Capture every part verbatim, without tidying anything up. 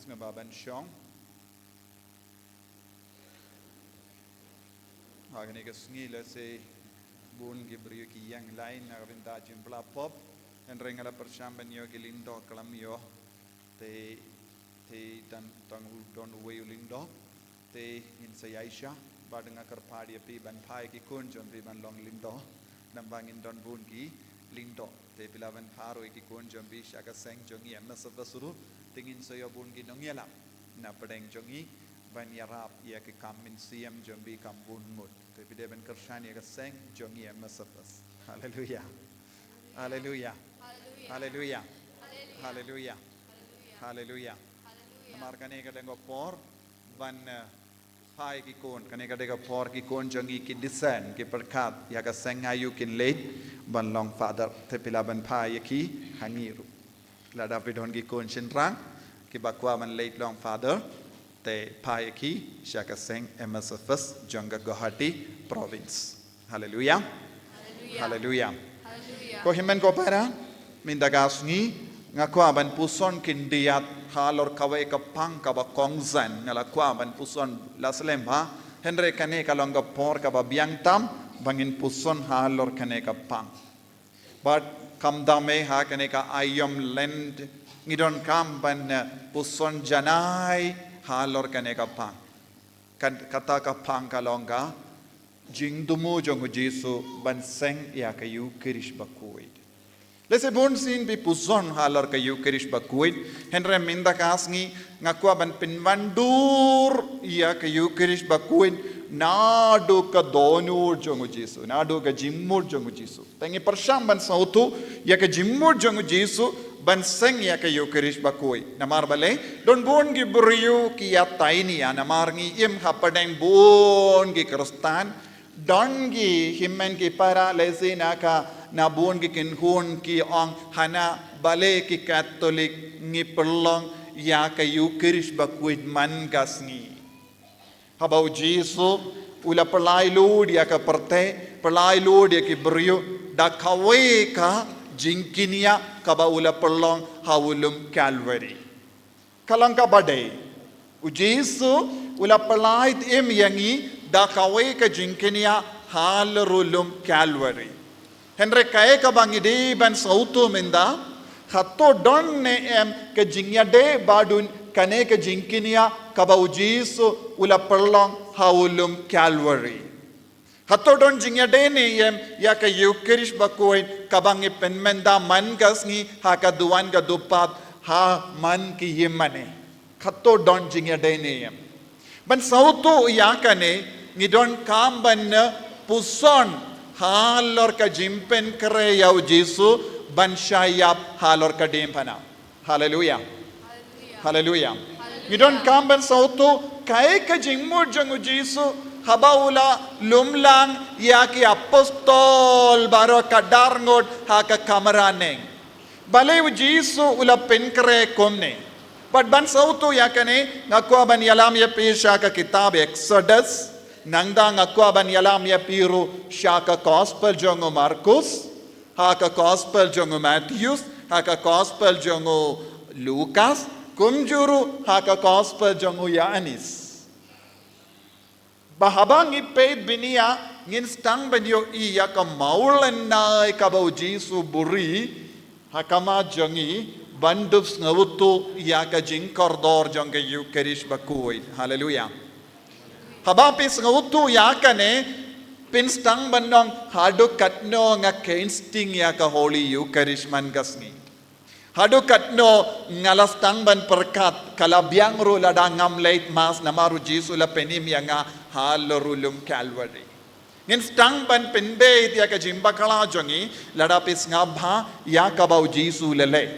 Nga ba ban shong. Ha kane ka sngi lehse bun ki briew ki ïeng lain na ka bynta jingpla pop. Hynrei nga la pyrshang ban ïoh ki lyngdoh khlem ïoh. Te, te tang, tang u don uwei u lyngdoh. Te ngin sa ïaishah, bad nga kyrpad ïa phi ban phai ki khun jong phi ban long lyngdoh. Namar ba ngin don bun ki lyngdoh. Te phi lah ban phai ruh ïa ki khun jong phi sha ka seng jong ngi M S F S ruh. Te ngin sa ïoh bun ki nongïalam na pdeng jong ngi ban ïarap ïa ki kam mynsiem jong phi kam bun ngut. Te phi dei ban kyrshan ïa ka seng jong ngi M S F S. Haleluia. Haleluia. Haleluia. Haleluia. Haleluia. Namar kane ka dei ka por ban, eh, phai ki khun, kane ka dei ka por ki khun jong ngi kin discern, ki pyrkhat ïa ka seng aïu kin leit ban long father. Te phi lah ban phai ïa ki ha ngi ruh. Lada phi don ki khun shynrang kiba kwah ban leit long father, te phai ïa ki sha ka seng M S F S jong ka Guwahati province. Haleluia. Haleluia. Haleluia. Haleluia. Ko hynmen ko para, mynta ka sngi nga kwah ban puson khyndiat halor kawei ka pang kaba kongsan, nga la kwah ban puson la slem bha. Hynrei kane ka long ka por kaba biang tam ba ngin puson halor kane ka pang. Bad kumta me ha kane ka Aïom Lent ngi donkam ban, eh, puson janai halor kane ka pang. Kan, kata ka pang ka long ka jingthmu jong u Jisu ban seng ïa ka Ïukharist bakhuid. Lehse bun sien phi puson halor ka Ïukharist bakhuid, hynrei mynta ka sngi nga kwah ban pynwandur ïa ka Ïukharist bakhuid naduh ka dohnud jong u Jisu, naduh ka jingmut jong u Jisu. Te ngi pyrshang ban sngewthuh ïa ka jingmut jong u Jisu ban seng ïa ka Ïukharist bakhuid. Namar balei, don bun ki briew ki ïa tai nia, namar ngi im hapdeng bun ki Khristan, don ki hynmen ki para, lehse na ka, na bun ki kynhun ki ong, hana balei ki Katholik ngi pynlong ïa ka Ïukharist bakhuid man ka sngi. Haba u Jisu u la pynlait lut ïa ka pyrthei, pynlait lut ïa ki briew da kawei ka jingkñia kaba u la pynlong ha u lum Kalbari. Ka long kaba dei. U Jisu u la pynlait im ïa ngi da kawei ka jingkñia halor u lum Kalbari. Hynrei kaei kaba ngi dei ban sngewthuh mynta, hato don ne em ka jingïadei bad kane ka jingkñia kaba u Jisu u la pynlong ha u lum Kalbari. Hato don jingïadei ne em ïa ka Ïukharist bakhuid kaba ngi pynmynta man ka sngi ha ka duwan ka dupad ha man ki ïingmane. Hato don jingïadei ne em. Ban sngewthuh ïa kane, ngi donkam ban puson halor ka jingpynkhreh ïa u Jisu ban shah ïap halor ka diengphna. Haleluia. Haleluia. Ngi donkam ban sngewthuh kaei ka jingmut jong u Jisu haba u la lumlang ïa ki apostol baroh ka dar ngut ha ka kamra neng. Balei u Jisu u la pynkhreh kumne? Bad ban sngewthuh ïa kane, nga kwah ban ïalam ïa phi sha ka kitab Exodus, nangta nga kwah ban ïalam ïa phi ruh sha ka gospel jong u Markus, ha ka gospel jong u Matheus, ha ka gospel jong u Lukas, kumjuh ruh ha ka gospel jong u Ïoannis. Ba haba ngi peit bniah ngin sdang ban ïohi ïa ka mawlynnai kaba u Jisu buhrieh ha khmat jong ngi ban dup sngewthuh ïa ka jingkordor jong ka Ïukharist bakhuid. Haleluia. Haba phi sngewthuh ïa kane phin sdang ban ong haduh katno nga kheiñ sting ïa ka Holy Eucharist man ka sngi. Haduh katno nga la sdang ban pyrkhat ka la biang ruh lada ngam leit Mass namar u Jisu la pynim ïa nga halor u lum Kalbari. Ngin sdang ban pynbeit ïa ka jingbakla jong ngi lada phi sngap bha ïa kaba u Jisu u la leh.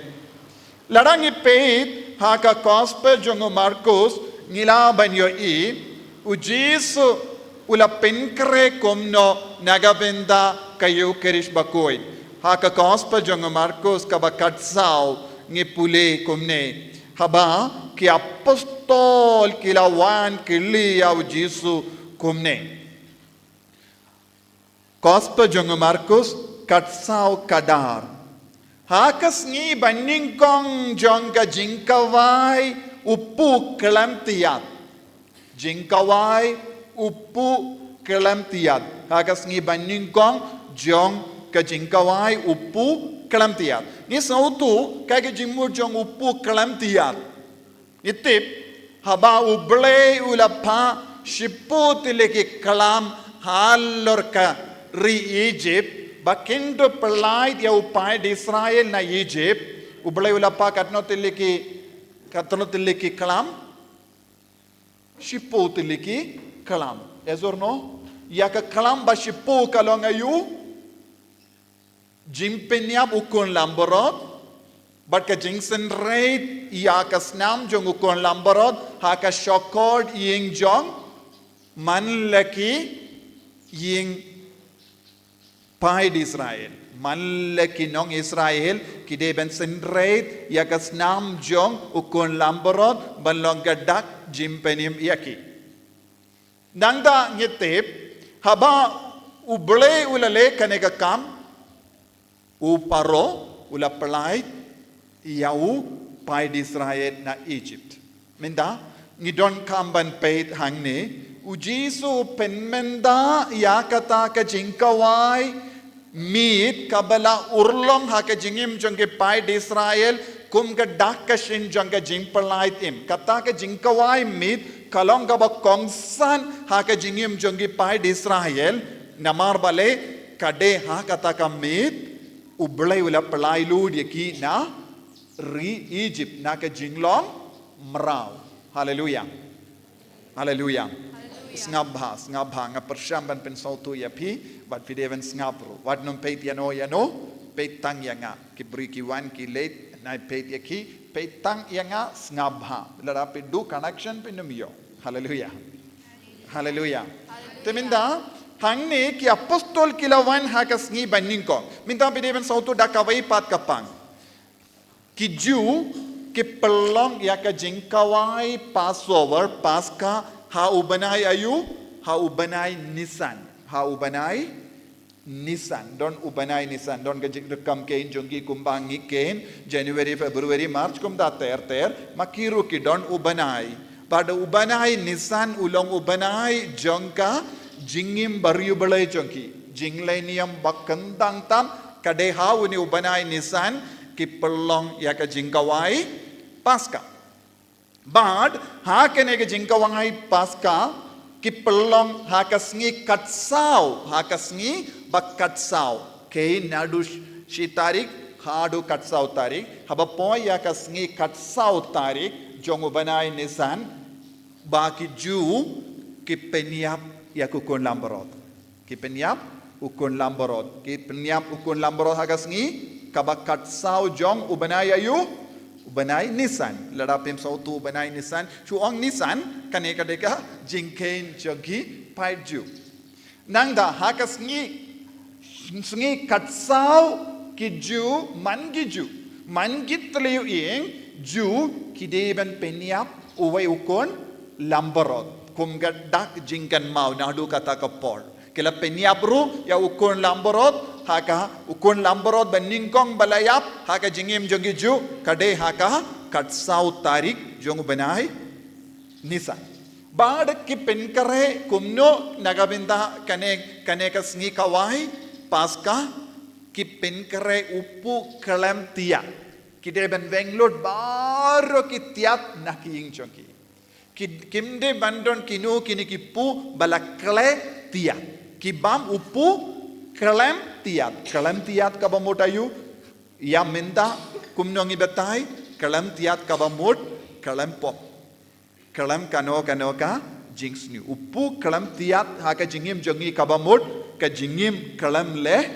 Lada ngi peit ha ka gospel jong u Markus ngi lah ban ïohi u Jisu u la pynkhreh kumno na ka bynta ka Ïukharist bakhuid. Ha ka gospel jong u Markus kaba khatsaw ngi pule kumne. Haba ki apostol ki la wan kylli ïa u Jisu kumne. Gospel jong u Markus khatsaw khadar. Ha ka sngi banyngkong jong ka jingkhawai u pu khlem tiat. Jingkawai u pu khlem tiat. Ha ka sngi ba nyngkong jong ka jingkawai u pu khlem tiat. Ngi sngewthuh kaei ka jingmut jong u pu khlem tiat. Ngi tip, haba U Blei u la phah shiphew tylli ki klam halor ka ri Egypt, ba kin dup pyllait ïa u paid Israel na Egypt, U Blei u la phah katno tylli ki, katno tylli ki klam? Shiphew tylli ki klam. Yes or no? Ïa ka klam ba shiphew ka long aïu? Jingpynïap u khun langbrot, bad ka jingsynreit ïa ka snam jong u khun langbrot ha ka shkor ïing jong man la ki ïing paid Israel. Man la ki nong Israel ki dei ban synreit ïa ka snam jong u khun langbrot ban long ka dak jingpynïap ïa ki. Nangta ngi tip, haba U Blei u la leh kane ka kam, u Pharaoh u la pyllait ïa u paid Israel na Egypt. Mynta ngi donkam ban peit hangne, U Jisu u pynmynta ïa kata ka jingkawai miet kaba la urlong ha ka jingim jong ki paid Israel kum ka dak ka shin jong ka jingpyllait im. Kata ka jingkawai miet ka long kaba kongsan ha ka jingim jong ki paid Israel, namar balei? Ka dei ha kata ka miet U Blei u la pyllait lut ïa ki na ri Egypt, na ka jinglong mraw. Haleluia. Haleluia. Sngap bha, sngap bha, nga pyrshang ban pynsngewthuh ïa phi, bad phi dei ban sngap ruh. Wat nym peit ïano ïano, peit tang ïa nga. Ki briew ki wan ki leit, nai peit ïa ki, peit tang ïa nga, sngap bha. Lada phi duh connection phin ym ïoh. Haleluia. Haleluia. Te mynta, hangne ki apostol ki la wan ha ka sngi ba nyngkong. Mynta phi dei ban sngewthuh da kawei pat ka pang. Ki Jiw ki pynlong ïa ka jingkawai Passover, Paska, ha u bnai aïu? Ha u bnai Nisan. Ha u bnai Nisan. Don u bnai Nisan. Don ka jingdonkam khein jong ki kumba ngi khein January, February, March kumta ter ter. Ma ki ruh ki don u bnai. Bad u bnai Nisan u long u bnai jong ka jingim ba riewblei jong ki. Jingleh niam ba kyndang tam, ka dei ha une u bnai Nisan ki pynlong ïa ka jingkawai Paska. Bad ha kane ka jingkawai Paska ki pynlong ha ka sngi khatsaw, ha ka sngi ba khatsaw. Khein naduh shi tarik haduh khatsaw tarik, haba poi ïa ka sngi khatsaw tarik jong u bnai Nisan, ba ki Jiw ki pynïap ïa u khun langbrot. Ki pynïap u khun langbrot. Ki pynïap u khun langbrot ha ka sngi kaba khatsaw jong u bnai aïu? U bnai Nisan. Lada phim sngewthuh u bnai Nisan, shu ong Nisan, kane ka dei ka jingkhein jong ki paid Jiw. Nangta ha ka sngi, sngi khatsaw ki Jiw, man ki Jiw, man ki tliw ïing Jiw ki dei ban pynïap uwei u khun langbrot kum ka dak jingkynmaw naduh kata ka por. Ki la pynïap ruh ïa u khun langbrot ha ka, u khun langbrot ba nyngkong ba la ïap ha ka jingim jong ki Jiw ka dei ha ka khatsaw tarik jong u bnai Nisan. Bad ki pynkhreh kumno na ka bynta kane, kane ka sngi kawai Paska, ki pynkhreh u pu khlem tiat. Ki dei ban weng lut baroh ki tiat na ki ïing jong ki. Ki, kim dei ban don kino kine ki pu ba la khleh tiat. Ki bam u pu khlem tiat. Khlem tiat kaba mut aïu? Ïa mynta kumno ngi batai, khlem tiat kaba mut khlem pop. Khlem kano kano ka jingsniew. U pu khlem tiat ha ka jingim jong ngi kaba mut ka jingim khlem leh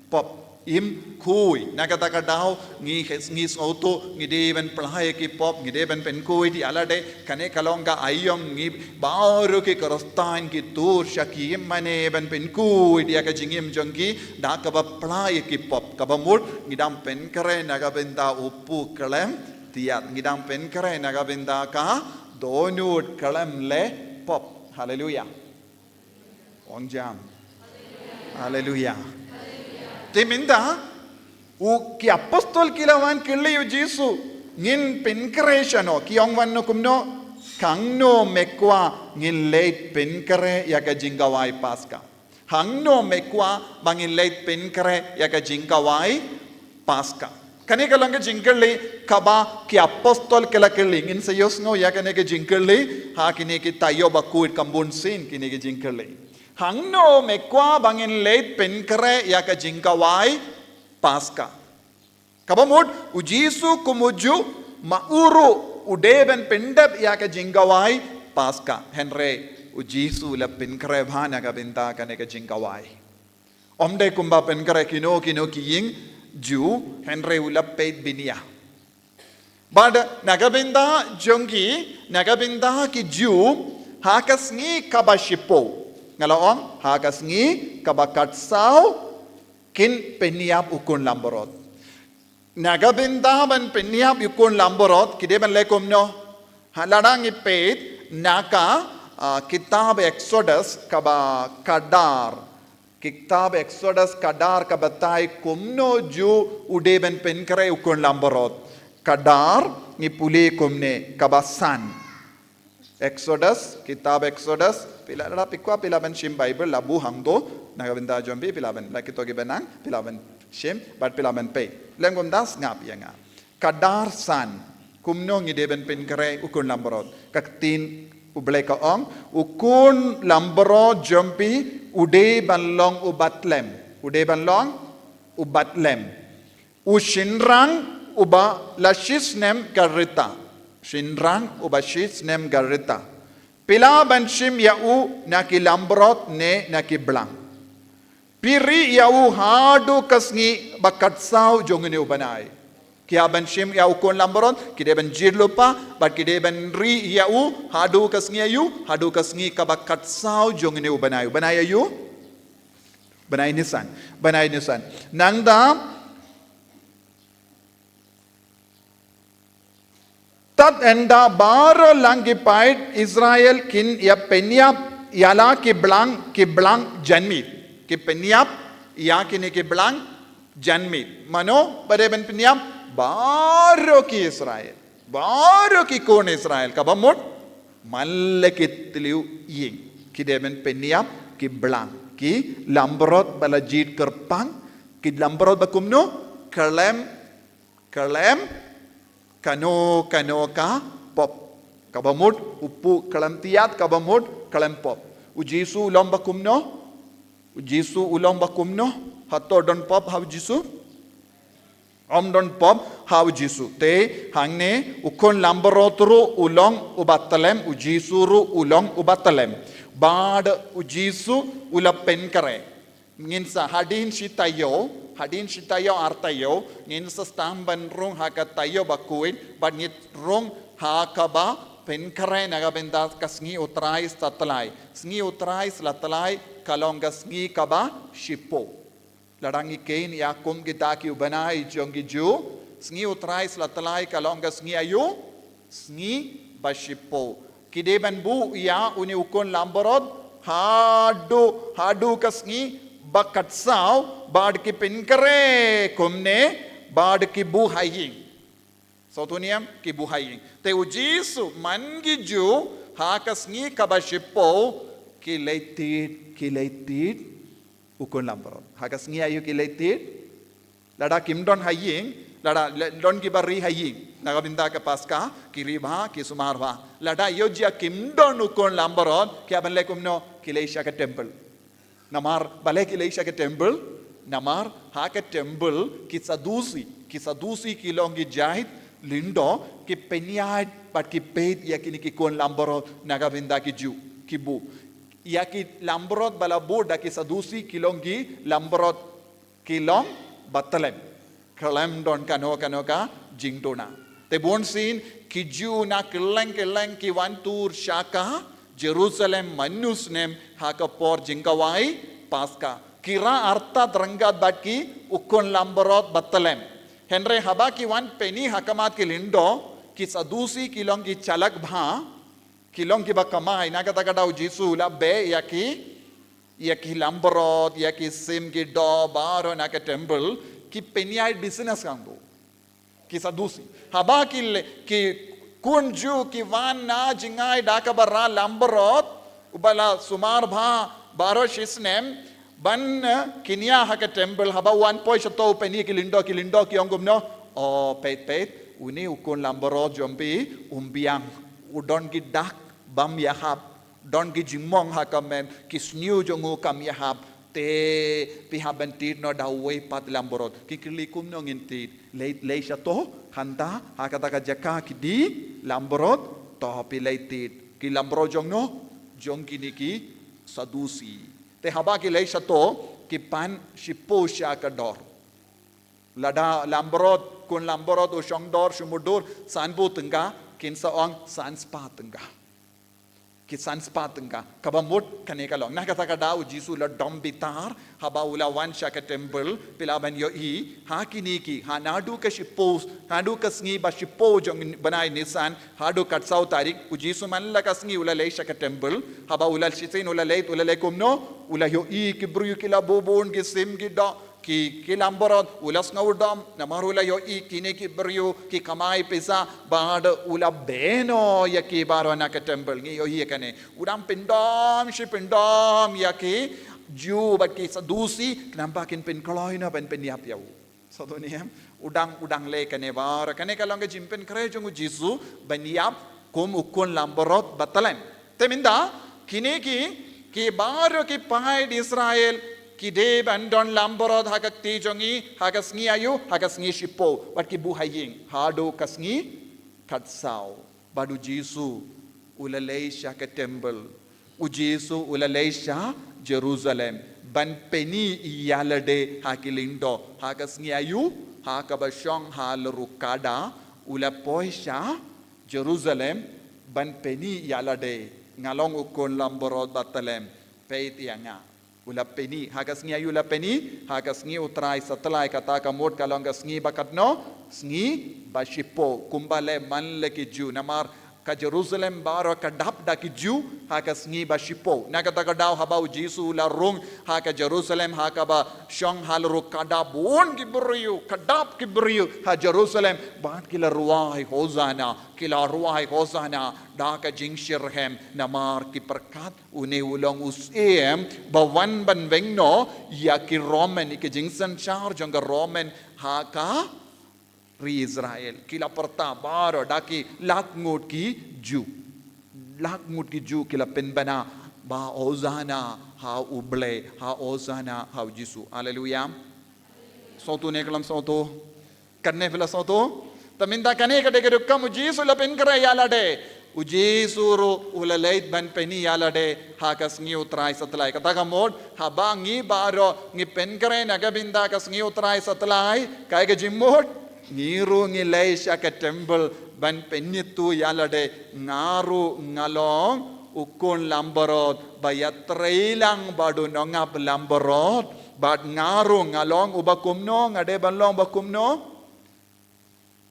pop, im khuid. Na kata ka daw ngi, ngi sngewthuh ngi dei ban pynlait ïa ki pop, ngi dei ban pynkhuid ïa lade. Kane ka long ka aïom, ngi baroh ki Khristan ki tur sha ki im mane ban pynkhuid ïa ka jingim jong ki da kaba pynlait ïa ki pop. Kaba mut ngi dang pynkhreh na ka bynta u pu khlem tiat, ngi dang pynkhreh na ka bynta ka dohnud khlem leh pop. Haleluia. Ong jam. Haleluia. Te mynta u, ki apostol ki la wan kylli ïa u Jisu, Ngin pynkhreh shano, ki ong wan no kumno, hangno me kwah ngin leit pynkhreh ïa ka jingkhawai Paska. Hangno me kwah ba ngin leit pynkhreh ïa ka jingkhawai Paska. Kane ka long ka jingkylli kaba ki apostol ki la kylli, ngin sa ïohsngew ïa kane ka jingkylli ha kine ki taïew ba khuid, kam bun sien kine ki jingkylli. Hangno me kwah ba ngin leit pynkhreh ïa ka jingkhawai Paska. Kaba mut, u Jisu kum u Jiw, ma u ruh u dei ban pyndep ïa ka jingkhawai Paska. Hynrei u Jisu u la pynkhreh bha na ka bynta kane ka jingkhawai. Ym dei kumba pynkhreh kino kino ki ïing Jiw, hynrei u la peit bniah. Bad na ka bynta jong ki, na ka bynta ki Jiw, ha ka sngi kaba shiphew, nga la ong, ha ka sngi kaba khatsaw, kin pynïap u khun langbrot. Na ka bynta ban pynïap u khun langbrot, ki dei ban leh kumno? Ha, lada ngi peit na ka, ah, kitab Exodus kaba khadar. Kitab Exodus khadar ka batai kumno Jiw u dei ban pynkhreh u khun langbrot. Khadar, ngi pule kumne, kaba san. Exodus, kitab Exodus, phi lah, lada phi kwah phi lah ban shim Bible, la buh hangto, na ka bynta jong phi, phi lah ban, la kito kiba nang, phi lah ban shim, bad phi lah ban peit. Lehse kumta sngap ïa nga. Khadar san, kumno ngi dei ban pynkhreh u khun langbrot. Ka ktien U Blei ka ong, u khun langbrot jong phi, u dei ban long uba tlem. U dei ban long uba tlem. U shynrang uba la shisnem ka rta. Shynrang uba shisnem ka rta. Phi lah ban shim ïa u na ki langbrot ne na ki blang. Phi rieh ïa u haduh ka sngi ba khatsaw jong une u bnai. Ki hap ban shim ïa u khun langbrot, ki dei ban jied lypa, bad ki dei ban rieh ïa u haduh ka sngi aïu, haduh ka sngi kaba khatsaw jong une u bnai. U bnai aïu? Bnai Nisan. Bnai Nisan. Nangta, tad hynda baroh lang ki paid Israel kin ïa pynïap ïa la ki blang, ki blang janmiet. Ki pynïap ïa kine ki blang janmiet. Mano ba dei ban pynïap? Baroh ki Israel. Baroh ki khun Israel. Kaba mut man la ki tliw ïing. Ki dei ban pynïap ki blang, ki langbrot ba la jied kyrpang, ki langbrot ba kumno? Khlem, khlem kano kano ka pop. Kaba mut u pud khlem thied, kaba mut khlem pop. U Jisu u long ba kumno? U Jisu u long ba kumno? Hato don pop ha u Jisu? Ym don pop ha u Jisu. Te hangne u khun langbrot ruh u long uba tlem, u Jisu ruh u long uba tlem. Bad u Jisu u la pynkhreh. Ngin sa hadien shi taïew, hadien shi taïew ar taïew, ngin sa sdang ban rung ha ka taïew ba khuid, bad ngin rung ha kaba pynkhreh na ka bynta ka sngi U Trai sa tlai. Sngi U Trai sa la tlai ka long ka sngi kaba shiphew. Lada ngi kheiñ ïa kum kita ki u bnai jong ki Jiw, sngi U Trai sa la tlai ka long ka sngi aïu? Sngi ba shiphew. Ki dei ban buh ïa une u khun langbrot haduh, haduh ka sngi ba khatsaw, bad ki pynkhreh kumne, bad ki buh ha ïing. Sngewthuh ne em? Ki buh ha ïing. Te u Jisu man ki Jiw ha ka sngi kaba shiphew ki leit thied, ki leit thied u khun langbrot. Ha ka sngi aïu ki leit thied? Lada kim don ha ïing, lada le-, don kiba rieh ha ïing na ka bynta ka Paska, ki rieh bha, ki sumar bha. Lada ïoh jia kim don u khun langbrot, ki hap ban leh kumno? Ki leit sha ka temple. Namar balei ki leit sha ka temple? Namar ha ka temple ki Sadusi, ki Sadusi ki long ki jait lyngdoh, ki pynïaid bad ki peit ïa kine ki khun langbrot na ka bynta ki Jiw, ki buh. Ïa ki langbrot ba la buh da ki Sadusi ki long ki langbrot, ki long ba tlem. Khlem don kano kano ka jingduna. Te bunsien ki Jiw na kylleng kylleng ki wan tur sha ka Jerusalem man u snem ha ka por jingkhawai Paska. Ki rah artat ryngkat bad ki u khun langbrot ba tlem. Hynrei haba ki wan pyni ha khmat ki lyngdoh, ki Sadusi ki long ki shalak bha, ki long kiba kamai, na kata ka daw u Jisu u la beh ïa ki, ïa ki langbrot, ïa ki sim, ki doh baroh na ka temple, ki pynïaid business kangtu. Ki Sadusi. Haba ki le-, ki khun Jiw ki wan na jngai da kaba rah langbrot, uba la sumar bha baroh shi snem, ban, eh, kynja ha ka temple, haba wan poi shato u pyni ki lyngdoh, ki lyngdoh ki ong kumno. O, peit, peit, une u khun langbrot jong phi, um biang, u don ki dak bym ïahap, don ki jingmong ha ka met, ki sniew jong u kam ïahap, te phi hap ban tied noh da uwei pat langbrot. Ki kylli kumno ngin tied. Leit, leit shato, hangta, ha kata ka jaka ki die langbrot, to phi leit tied. Ki langbrot jong no, jong kine ki Sadusi. Te haba ki leit shato, ki pan shiphew sha ka dor. Lada langbrot, khun langbrot u shong dor, shu mutdur, sanphew tyngka, kin sa ong, san spah tyngka. Ki san spah tyngka. Kaba mut kane ka long. Na kata ka daw u Jisu u la dom bitar, haba u la wan sha ka temple, phi lah ban ïohi, ha kine ki, ha naduh ka shiphew, naduh ka sngi ba shiphew jong bnai Nisan, haduh ka saw tarik, u Jisu man la ka sngi u la leit sha ka temple, haba u la shisien u la leit, u la leit kumno, u la ïohi ki briew ki la bun bun, ki sim ki doh, ki, ki langbrot, u la sngewdom, namar u la ïohi kine ki briew ki kamai pisa, bad u la beh noh ïa ki baroh na ka temple. Ngi ïohi ïa kane. U dang pyndom shi pyndom ïa ki Jiw bad ki Sadusi, khnang ba kin pynkloi noh ban pynïap ïa u. Sngewthuh ne em? U dang, u dang leh kane baroh. Kane ka long ka jingpynkhreh jong u Jisu ban ïap kum u khun langbrot ba tlem. Te mynta, kine ki, ki baroh ki paid Israel, ki dei ban don langbrot ha ka kti jong ngi, ha ka sngi aïu, ha ka sngi shiphew, bad ki buh ha ïing, haduh ka sngi khatsaw. Bad u Jisu, u la leit sha ka temple. U Jisu, u la leit sha Jerusalem. Ban pyni ïa lade ha ki lyngdoh, ha ka sngi aïu, ha kaba shong halor u kada, u la poi sha Jerusalem, ban pyni ïa lade, nga long u khun langbrot ba tlem, peit ïa nga. U la pyni, ha ka sngi aïu u la pyni, ha ka sngi u Trai Satlai, kata ka mut ka long ka sngi ba katno, sngi ba shiphew, kumba leh man la ki Jiw, namar ka Jerusalem baroh ka dap da ki Jiw, ha ka sngi ba shiphew. Na kata ka daw haba u Jisu u la rung, ha ka Jerusalem, ha kaba shong halor u kada bun ki briew, ka dap ki briew, ha Jerusalem, bad ki la rwai Hosana, ki la rwai Hosana, da ka jingshitrhem, namar ki pyrkhat, une u long u Syiem, ba wan ban weng noh, ïa ki Roman, ïa ki jingsynshar jong ka Roman, ha ka ri Israel. Ki la pyrta baroh, da ki lak ngut ki Jiw. Lak ngut ki Jiw ki la pynbna, ba Hosana ha u Blei, ha Hosana ha u Jisu. Haleluya. Sngewthuh ne khlem sngewthuh? Katne phi la sngewthuh? Te mynta kane ka dei ka dei kam u Jisu u la pynkhreh ïa lade. U Jisu ruh u la leit ban pyni ïa lade ha ka sngi u Trai Satlai. Kata ka mut, haba ngi baroh ngi pynkhreh na ka bynta ka sngi u Trai Satlai, kaei ka jingmut? Ngi ruh ngi leit sha ka temple ban pynithuh ïa lade, nga ruh nga long u khun langbrot ba ïatrei lang bad u nongap langbrot, bad nga ruh nga long uba kumno, nga dei ban long ba kumno?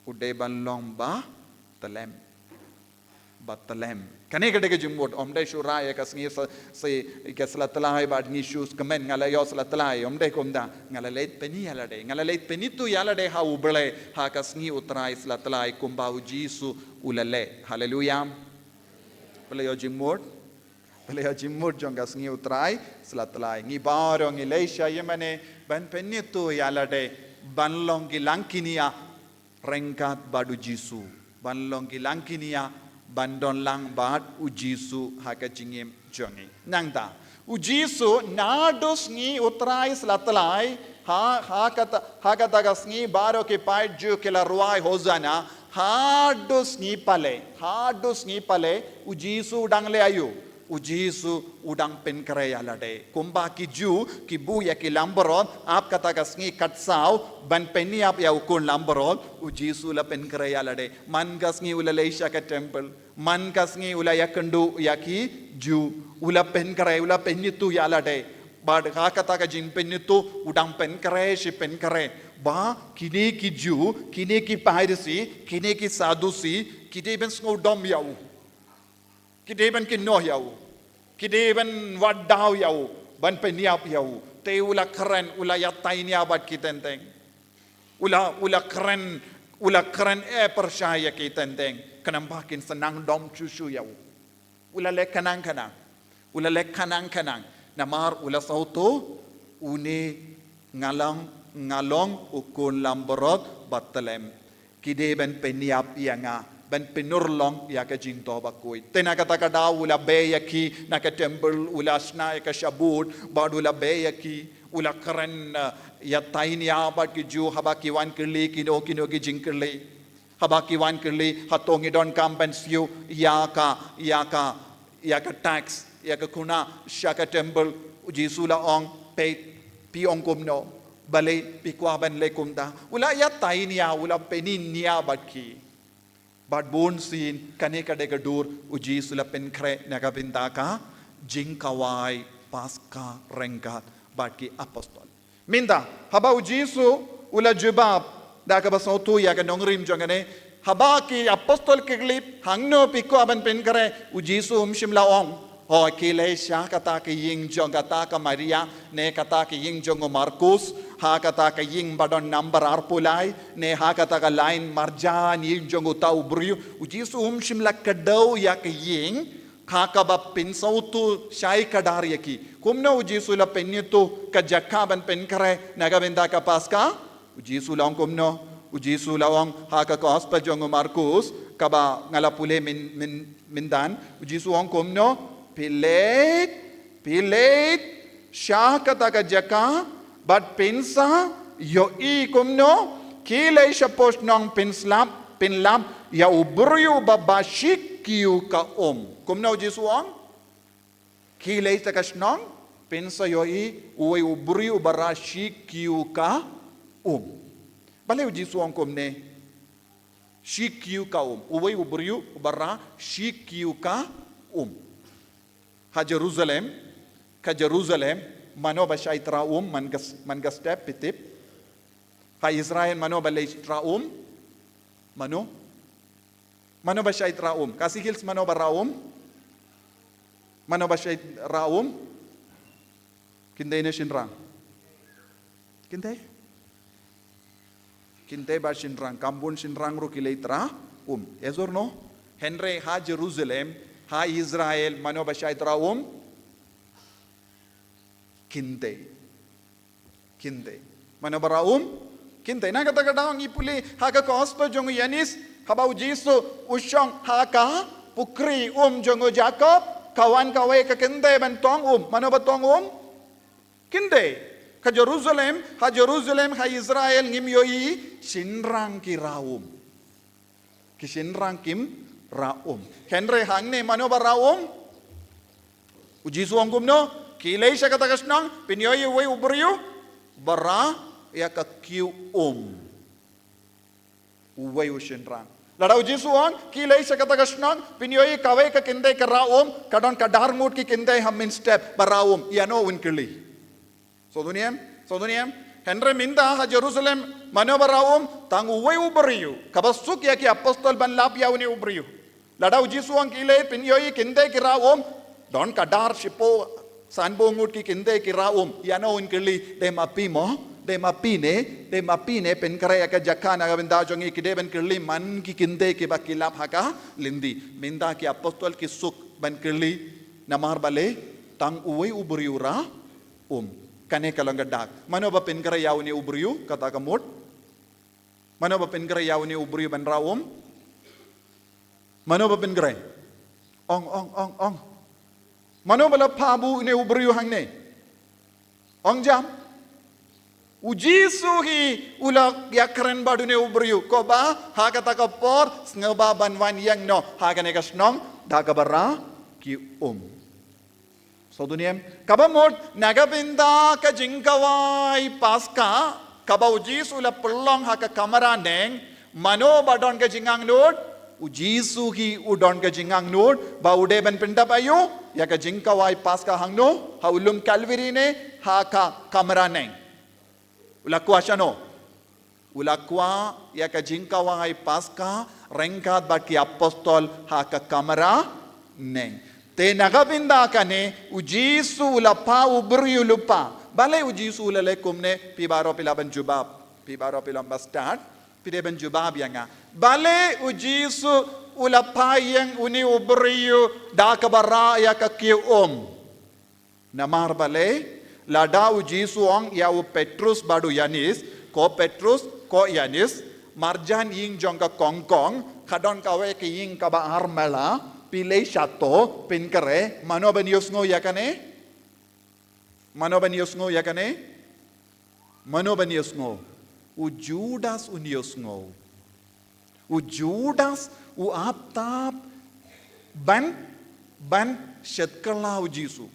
U dei ban long ba tlem. Ba tlem. Kane ka dei ka jingmut, ym dei shu rah ïa ka sngi sa, sa, ïa ka sla tlai bad ngi shu kmen nga la ïoh sla tlai, ym dei kumta, nga la leit pyni ïa lade, nga la leit pynithuh ïa lade ha u Blei, ha ka sngi u Trai Satlai kumba u Jisu u la leh. Haleluya. Phi la ïoh jingmut? Phi la ïoh jingmut jong ka sngi u Trai Satlai? Ngi baroh ngi leit sha ïingmane ban pynithuh ïa lade, ban long ki langkynja ryngkat bad u Jisu. Ban long ki langkynja ban don lang bad u Jisu ha ka jingim jong ngi. Nangta, u Jisu naduh sngi u Trai Satlai, ha, ha kata, ha kata ka sngi baroh ki paid Jiw ki la rwai Hosana, haduh sngi pale, haduh sngi pale, u Jisu u dang leh aïu? U Jisu u dang pynkhreh ïa lade. Kumba ki Jiw ki buh ïa ki langbrot, ap kata ka sngi khatsaw, ban pynïap ïa u khun langbrot, u Jisu u la pynkhreh ïa lade. Man ka sngi u la leit sha ka temple. Man ka sngi u la ïakynduh ïa ki Jiw. U la pynkhreh, u la pynithuh ïa lade. Bad ha kata ka jingpynithuh, u dang pynkhreh shi pynkhreh. Ba, kine ki Jiw, kine ki Pharisi, kine ki Sadusi, ki dei ban sngewdom ïa u. Ki dei ban kynnoh ïa u. Ki dei ban wad daw ïa u. Ban pynïap ïa u. Te u la kren, u la ïatai nia bad ki teng teng. U la, u la kren, U la kren e pyrshah ïa ki teng teng, khnang ba kin sa nang dom shuh shuh ïa u. U la leh khnang khnang. U la leh khnang khnang. Namar u la sngewthuh, une nga long, nga long u khun langbrot ba tlem. Ki dei ban pynïap ïa nga, ban pynurlong ïa ka jingthoh bakhuid. Te na kata ka daw u la beh ïa ki na ka temple, u la shna ïa ka shabut, bad u la beh ïa ki, u la kren, eh, ïatai nia bad ki Jiw haba ki wan kylli kino kino ki jingkylli. Haba ki wan kylli, hato ngi donkam ban siew ïa ka, ïa ka, ïa ka tax, ïa ka khuna sha ka temple. U Jisu u la ong, peit, phi ong kumno? Balei phi kwah ban leh kumta? U la ïatai nia, u la pyni nia bad ki. Bad bunsien, kane ka dei ka dur u Jisu u la pynkhreh na ka bynta ka jingkhawai Paskha ryngkat bad ki apostol. Mynta, haba u Jisu u la jubab da kaba sngewthuh ïa ka nongrim jong kane, haba ki apostol ki kylli, hangno phi kwah ban pynkhreh, u Jisu um shym la ong, hooid, khie leit sha kata ka ïing jong kata ka Maria, ne kata ka ïing jong u Markus, ha kata ka ïing ba don nambar arphew lai, ne ha kata ka lain marjan ïing jong uta u briew. U Jisu um shym la kdew ïa ka ïing, ha kaba pynsngewthuh shai kdar ïa ki. Kumno u Jisu u la pynïathuh ka jaka ban pynkhreh na ka bynta ka Paskha? U Jisu u la ong kumno? U Jisu u la ong ha ka gospel jong u Markus, kaba nga la pule myn, myn, mynta. U Jisu u ong kumno? Phi leit, phi leit sha kata ka jaka, bad phin sa ïohi kumno? Khie leit shapoh shnong, phin slap, phin lap ïa u briew ba, ba shi kiew ka um. Kumno u Jisu u ong? Khie leit sha ka shnong, phin sa ïohi uwei u briew ba rah shi kiew ka um. Balei u Jisu u ong kumne? Shi kiew ka um. Uwei u briew ba rah shi kiew ka um. Ha Jerusalem, ka Jerusalem, mano ba shait rah um, man ka s-, man ka step, phi tip? Ha Israel mano ba leit rah um? Mano? Mano ba shait rah um? Khasi Hills mano ba rah um? Mano ba shait rah um? Kynthei ne shynrang? Kynthei? Kynthei bad shynrang, kham bun shynrang ruh ki leit rah um. Yes or no? Hynrei ha Jerusalem, ha Israel, mano ba shait rah um? Kynthei. Kynthei. Mano ba rah um? Kynthei. Na kata ka daw ngi pule ha ka gospel jong u Ïoannis, haba u Jisu u shong ha ka pukri um jong u Jakob, ka wan kawei ka kynthei ban tong um. Mano ba tong um? Kynthei. Ka Jerusalem, ha Jerusalem, ha Israel, ngim ïohi shynrang ki rah um. Ki shynrang kim rah um. Hynrei hangne mano ba rah um? U Jisu u ong kumno? Khie leit sha kata ka shnong, phin ïohi uwei u briew ba rah ïa ka kiew um. Uwei u shynrang. Lada u Jisu u ong, khie leit sha kata ka shnong, phin ïohi kawei ka kynthei ka rah um, ka don ka dar ngut ki kynthei ha mynstep ba rah um. Ïano un kylli? Sngewthuh ne em? Sngewthuh ne em? Hynrei mynta ha Jerusalem, mano ba rah um? Tang uwei u briew. Kaba suk ïa ki apostol ban lap ïa une u briew. Lada u Jisu u ong khie leit, phin ïohi kynthei ki rah um, don ka dar shiphew sanphew ngut ki kynthei ki rah um. Ïano un kylli? Dei ma phi mo? Dei ma phi ne? Dei ma phi ne pynkhreh ïa ka jaka na ka bynta jong ngi? Ki dei ban kylli man ki kynthei kiba ki lap ha ka lynti. Mynta ki apostol ki suk ban kylli, namar balei? Tang uwei u briew u rah um. Kane ka long ka dak. Mano ba pynkhreh ïa une u briew, kata ka mut? Mano ba pynkhreh ïa une u briew ban rah um? Mano ba pynkhreh? Ong, ong, ong, ong. Mano ba la phah buh une u briew hangne? Ong jam. U Jisu hi u la ïakren bad une u briew. Kumba ha kata ka por sngewbha ban wan ïeng noh ha kane ka shnong da kaba rah ki um. Sngewthuh ne em? Kaba mut, na ka bynta ka jingkhawai Paskha, kaba u Jisu u la pynlong ha ka kamra neng, mano ba don ka jingangnud? U Jisu hi u don ka jingangnud, ba u dei ban pyndap aïu ïa ka jingkhawai Paskha? Hangno? Ha u lum Kalbari ne ha ka kamra neng? U la kwah shano? U la kwah ïa ka jingkhawai Paskha ryngkat bad ki apostol ha ka kamra neng. Te na ka bynta kane, u Jisu u la phah u briew lypa. Balei u Jisu u la leh kumne? Phi baroh phi lah ban jubab. Phi baroh phi lah ban stad. Phi dei ban jubab ïa nga. Balei u Jisu u la phai ïeng une u briew da kaba rah ïa ka kiew um? Namar balei, lada u Jisu u ong ïa u Petrus bad u Ïanis, ko Petrus, ko Ïanis, marjan ïing jong ka kongkong, ka don kawei ka ïing kaba ar mala, phi leit shato, pynkhreh, mano ban ïohsngew ïa kane? Mano ban ïohsngew ïa kane? Mano ban ïohsngew? U Judas un ïohsngew. U Judas u ap tap ban, ban shet kylla u Jisu.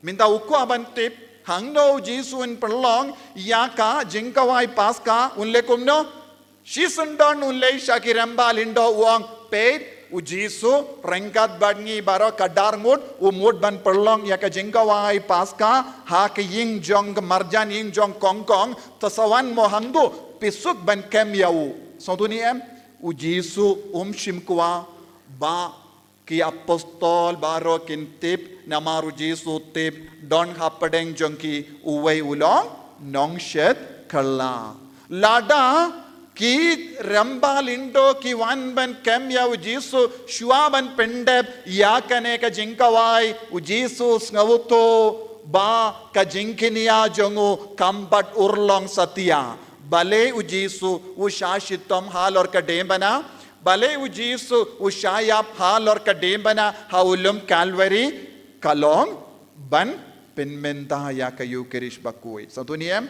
Mynta u kwah ban tip hangno u Jisu un pynlong ïa ka jingkhawai Paska, un leh kumno? Shisien don un leit sha ki rangbah lyngdoh, u ong, peit, u Jisu ryngkat bad ngi baroh, ka dar ngut, u mut ban pynlong ïa ka jingkhawai Paska ha ka ïing jong, ka marjan ïing jong kongkong. Te sa wan mo hangto, phi suk ban kem ïa u? Sngewthuh ne em? U Jisu um shym kwah ba ki apostol baroh kin tip, namar u Jisu u tip don hapdeng jong ki uwei u long nongshet kylla. Lada ki rangbah lyngdoh ki wan ban kem ïa u Jisu, shuwa ban pyndep ïa kane ka jingkhawai, u Jisu u sngewthuh ba ka jingkñia jong u kam pat urlong satia. Balei u Jisu u shah shitom halor ka diengphna? Balei u Jisu u shah ïap halor ka diengphna ha u lum Kalbari? Ka long ban pynmynta ïa ka Ïukharist bakhuid. Sngewthuh ne em?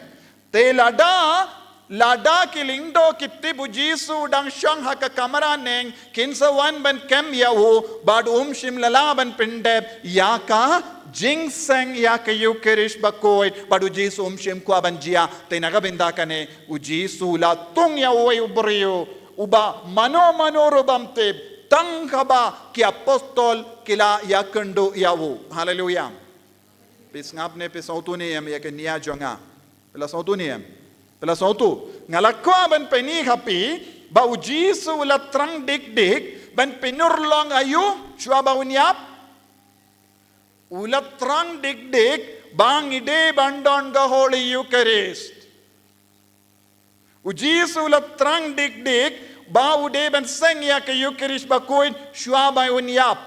Te lada, lada ki lyngdoh ki tip u Jisu u dang shong ha ka kamra neng, kin sa wan ban kem ïa u, bad um shym la lah ban pyndep ïa ka jingseng ïa ka Ïukharist bakhuid, bad u Jisu um shym kwah ban jia. Te na ka bynta kane, u Jisu u la thung ïa uwei u briew uba mano mano ruh bym tip, tang haba ki apostol ki la ïakynduh ïa u. Haleluia. Phi sngap ne phi sngewthuh ne em ïa ka nia jong nga? Phi la sngewthuh ne em? Phi la sngewthuh? Nga la kwah ban pyni ha phi ba u Jisu u la thrang dik dik ban pynurlong aïu shuwa ba un ïap. U la thrang dik dik ba ngi dei ban don ka Holy Eucharist. U Jisu u la thrang dik dik ba u dei ban seng ïa ka Ïukharist bakhuid shuwa ba un ïap.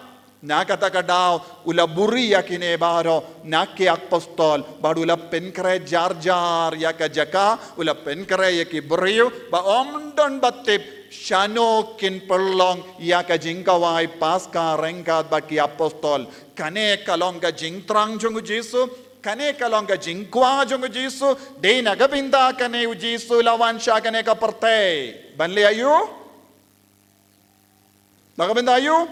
Na kata ka daw u la buhrieh ïa kine baroh na ki apostol, bad u la pynkhreh jar jar ïa ka jaka, u la pynkhreh ïa ki briew ba ym don ba tip shano kin pynlong ïa ka jingkhawai Paska ryngkat bad ki apostol. Kane ka long ka jingthrang jong u Jisu, kane ka long ka jingkwah jong u Jisu. Dei na ka bynta kane u Jisu u la wan sha kane ka pyrthei. Ban leh aïu? Na ka bynta aïu?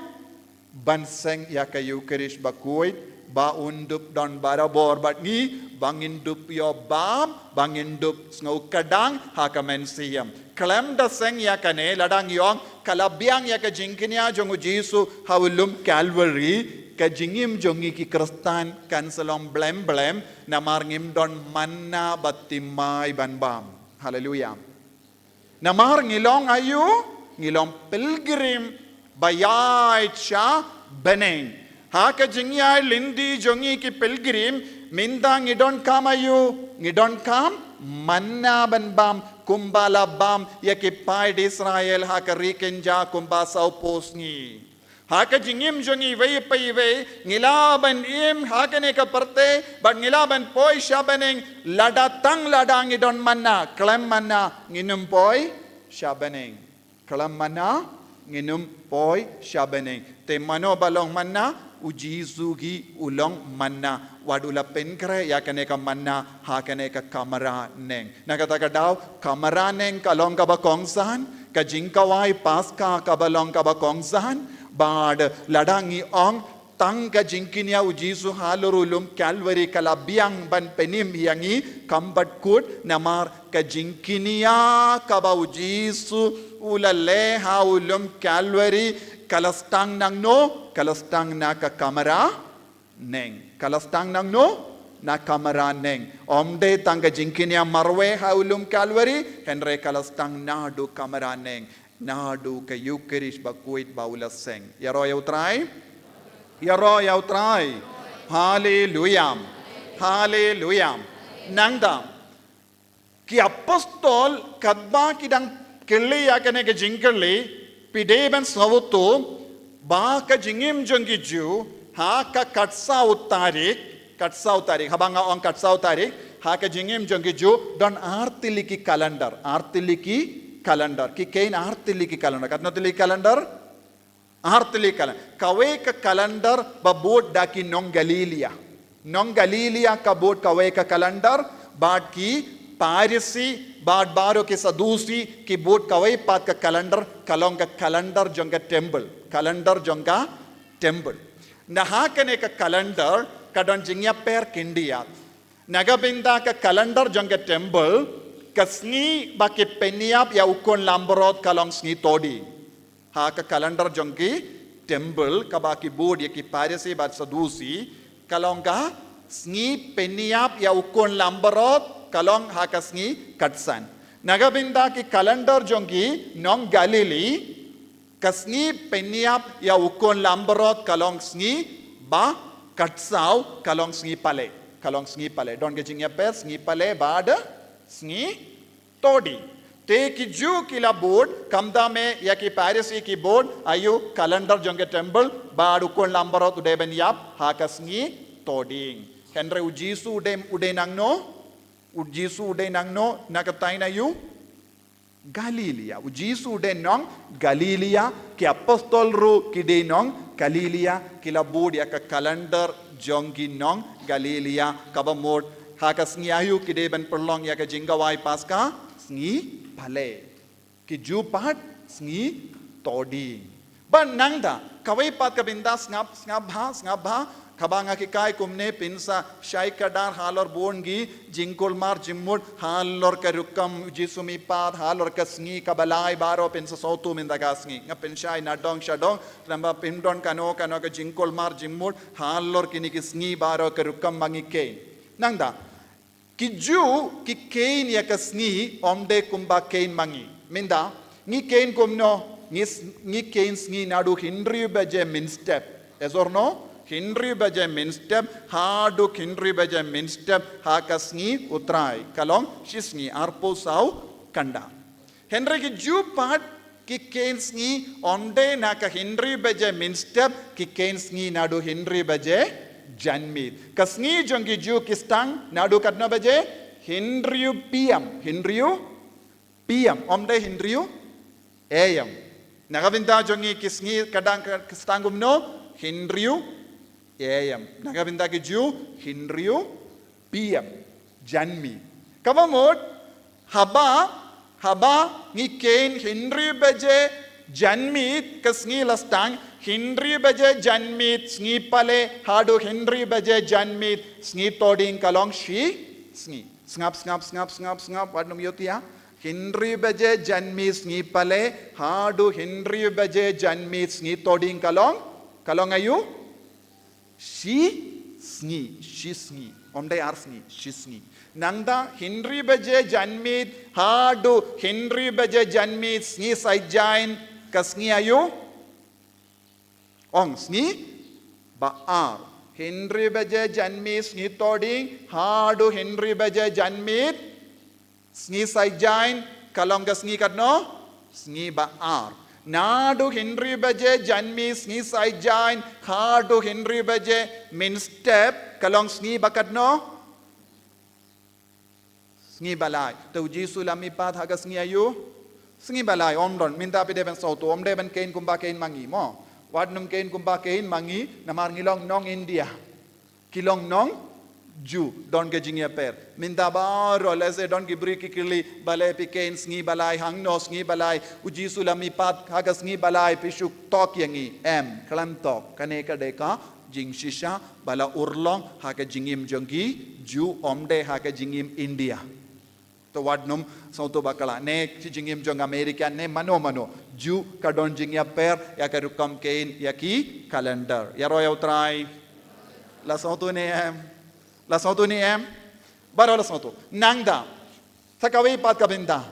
Ban seng ïa ka Ïukharist bakhuid ba un dup don barabor bad ngi, ba ngin dup ïoh bam, ba ngin dup sngew kdang ha ka mynsiem. Khlem da seng ïa kane, lada ngi ong ka la biang ïa ka jingkñia jong u Jisu ha u lum Kalbari, ka jingim jong ngi ki Khristan kan sa long blem blem, namar ngim don manna ba thymmai ban bam. Haleluia. Namar ngi long aïu? Ngi long pilgrim ba ïaid sha bneng. Ha ka jingïaid lynti jong ngi ki pilgrim, mynta ngi donkam aïu? Ngi donkam manna ban bam, kumba la bam ïa ki paid Israel ha ka ri kynja kumba sawphew sngi. Ha ka jingim jong ngi iwei pa iwei, ngi lah ban im ha kane ka pyrthei bad ngi lah ban poi sha bneng, lada tang lada ngi don manna. Khlem manna ngin ym poi sha bneng. Khlem manna ngin ym poi sha bneng. Te mano ba long manna? U Jisu hi u long manna. Wat u la pynkhreh ïa kane ka manna ha kane ka kamra neng. Na kata ka daw, kamra neng ka long kaba kongsan, ka jingkhawai Paska kaba long kaba kongsan. Bad lada ngi ong tang ka jingkñia u Jisu halor u lum Kalbari ka la biang ban pynim ïa ngi, kam pat kut, namar ka jingkñia kaba u Jisu u la leh ha u lum Kalbari ka la sdang nangno? Ka la sdang na ka kamra neng. Ka la sdang nangno? Na kamra neng. Ym dei tang ka jingkñia marwei ha u lum Kalbari, hynrei ka la sdang naduh kamra neng, naduh ka Ïukharist bakhuid ba u la seng. Ïaroh ïa u Trai. Ïaroh ïa u Trai. Haleluia. Haleluia. Nangta ki apostol katba ki dang Kylli ïa kane ka jingkylli, phi dei ban sngewthuh ba ka jingim jong ki Jiw ha ka khatsaw tarik, khatsaw tarik, haba nga ong khatsaw tarik, ha ka jingim jong ki Jiw don ar tylli ki calendar, ar tylli ki calendar, ki khein ar tylli ki calendar. Katno tylli ki calendar? Ar tylli ki calendar. Kawei ka calendar ba bud da ki nong Galilia. Nong Galilia ka bud kawei ka calendar, bad ki Pharisi bad baroh ki Sadusi ki bud kawei pat ka calendar, ka long ka calendar jong ka temple, calendar jong ka temple. Na ha kane ka calendar ka don jingïapher khyndiat. Na ka bynta ka calendar jong ka temple, ka sngi ba ki pynïap ïa u khun langbrot ka long sngi Thohdieng. Ha ka calendar jong ki temple kaba ki bud ïa ki Pharisi bad Sadusi, ka long ka sngi pynïap ïa u khun langbrot, ka long ha ka sngi Khatsan. Na ka bynta ki calendar jong ki nong Galili, ka sngi pynïap ïa u khun langbrot ka long sngi ba khatsaw, ka long sngi Palei, ka long sngi Palei. Don ka jingïapher sngi Palei bad sngi Thohdieng. Te ki Jiw ki la bud, khamtam eh ïa ki Pharisi, ki bud aïu? Calendar jong ka temple, bad u khun langbrot u dei ban ïap ha ka sngi Thohdieng. Hynrei u Jisu u dei, u dei nangno? U Jisu u dei nangno? Na ka thaiñ aïu? Galilia. U Jisu u dei nong Galilia, ki apostol ruh ki dei nong Galilia, ki la bud ïa ka calendar jong ki nong Galilia, kaba mut ha ka sngi aïu ki dei ban pynlong ïa ka jingkhawai Paskha? Sngi Palei. Ki Jiw pat sngi Thohdieng. Bad nangta kawei pat ka bynta, sngap, sngap bha, sngap bha. Kaba nga hikai kumne, phin sa shai kdar halor bun ki jingkulmar jingmut halor ka rukom u Jisu mihpat, halor ka sngi kaba lai baroh, phin sa sngewthuh mynta ka sngi. Nga pynshai nadong shadong, namar phin don kano kano ka jingkulmar jingmut halor kine ki sngi baroh, ka rukom ba ngi kheiñ. Nangta ki Jiw ki kheiñ ïa ka sngi ym dei kumba kheiñ ma ngi. Mynta ngi kheiñ kumno? Ngi s-, ngi kheiñ sngi naduh hynriew baje mynstep. Yes or no? Hynriew baje mynstep haduh hynriew baje mynstep ha ka sngi U Trai, ka long shi sngi arphew saw kynda. Hynrei ki Jiw pat ki kheiñ sngi ym dei na ka hynriew baje mynstep, ki kheiñ sngi naduh hynriew baje janmiet. Ka sngi jong ki Jiw ki sdang naduh katno baje? Hynriew P M, hynriew P M, ym dei hynriew A M. Na ka bynta jong ngi ki sngi ka dang, ka sdang kumno? Hynriew A M. Na ka bynta ki Jiw hynriew P M, janmiet. Kaba mut, haba, haba ngi kheiñ hynriew baje janmiet ka sngi la sdang, hynriew baje janmiet sngi Palei haduh hynriew baje janmiet sngi Thohdieng, ka long shi sngi. Sngap, sngap, sngap, sngap, sngap, wat nym ïohthiah. Hynriew baje janmiet sngi Palei haduh hynriew baje janmiet sngi Thohdieng, ka long, ka long aïu? Shi sngi, shi sngi. Ym dei ar sngi, shi sngi. Nangta hynriew baje janmiet haduh hynriew baje janmiet sngi Saitjaiñ, ka sngi aïu? Ong, sngi ba ar. Hynriew baje janmiet sngi Thohdieng haduh hynriew baje janmiet sngi Saitjaiñ, ka long ka sngi katno? Sngi ba ar. Naduh hynriew baje janmiet sngi Saitjaiñ haduh hynriew baje mynstep, ka long sngi ba katno? Sngi ba lai. Te u Jisu la mihpat ha ka sngi aïu? Sngi ba lai. Ym don, mynta phi dei ban sngewthuh, ym dei ban kheiñ kumba kheiñ ma ngi mo. Wat nym kheiñ kumba kheiñ ma ngi, namar ngi long nong India. Ki long nong Jiw, don ka jingïapher. Mynta baroh lehse don ki briew ki kylli, balei phi kheiñ sngi ba lai, hangno sngi ba lai? U Jisu la mihpat ha ka sngi ba lai, phi shu thok ïa ngi? Em, khlem thok. Kane ka dei ka jingshisha ba la urlong ha ka jingim jong ki Jiw, ym dei ha ka jingim India. To wat nym sngewthuh bakla. Ne shi jingim jong American ne mano mano, Jiw ka don jingïapher ïa ka rukom kheiñ ïa ki calendar. Ïaroh ïa U Trai. La sngewthuh ne em? La sngewthuh ne em? Baroh la sngewthuh. Nangta sa kawei pat ka bynta.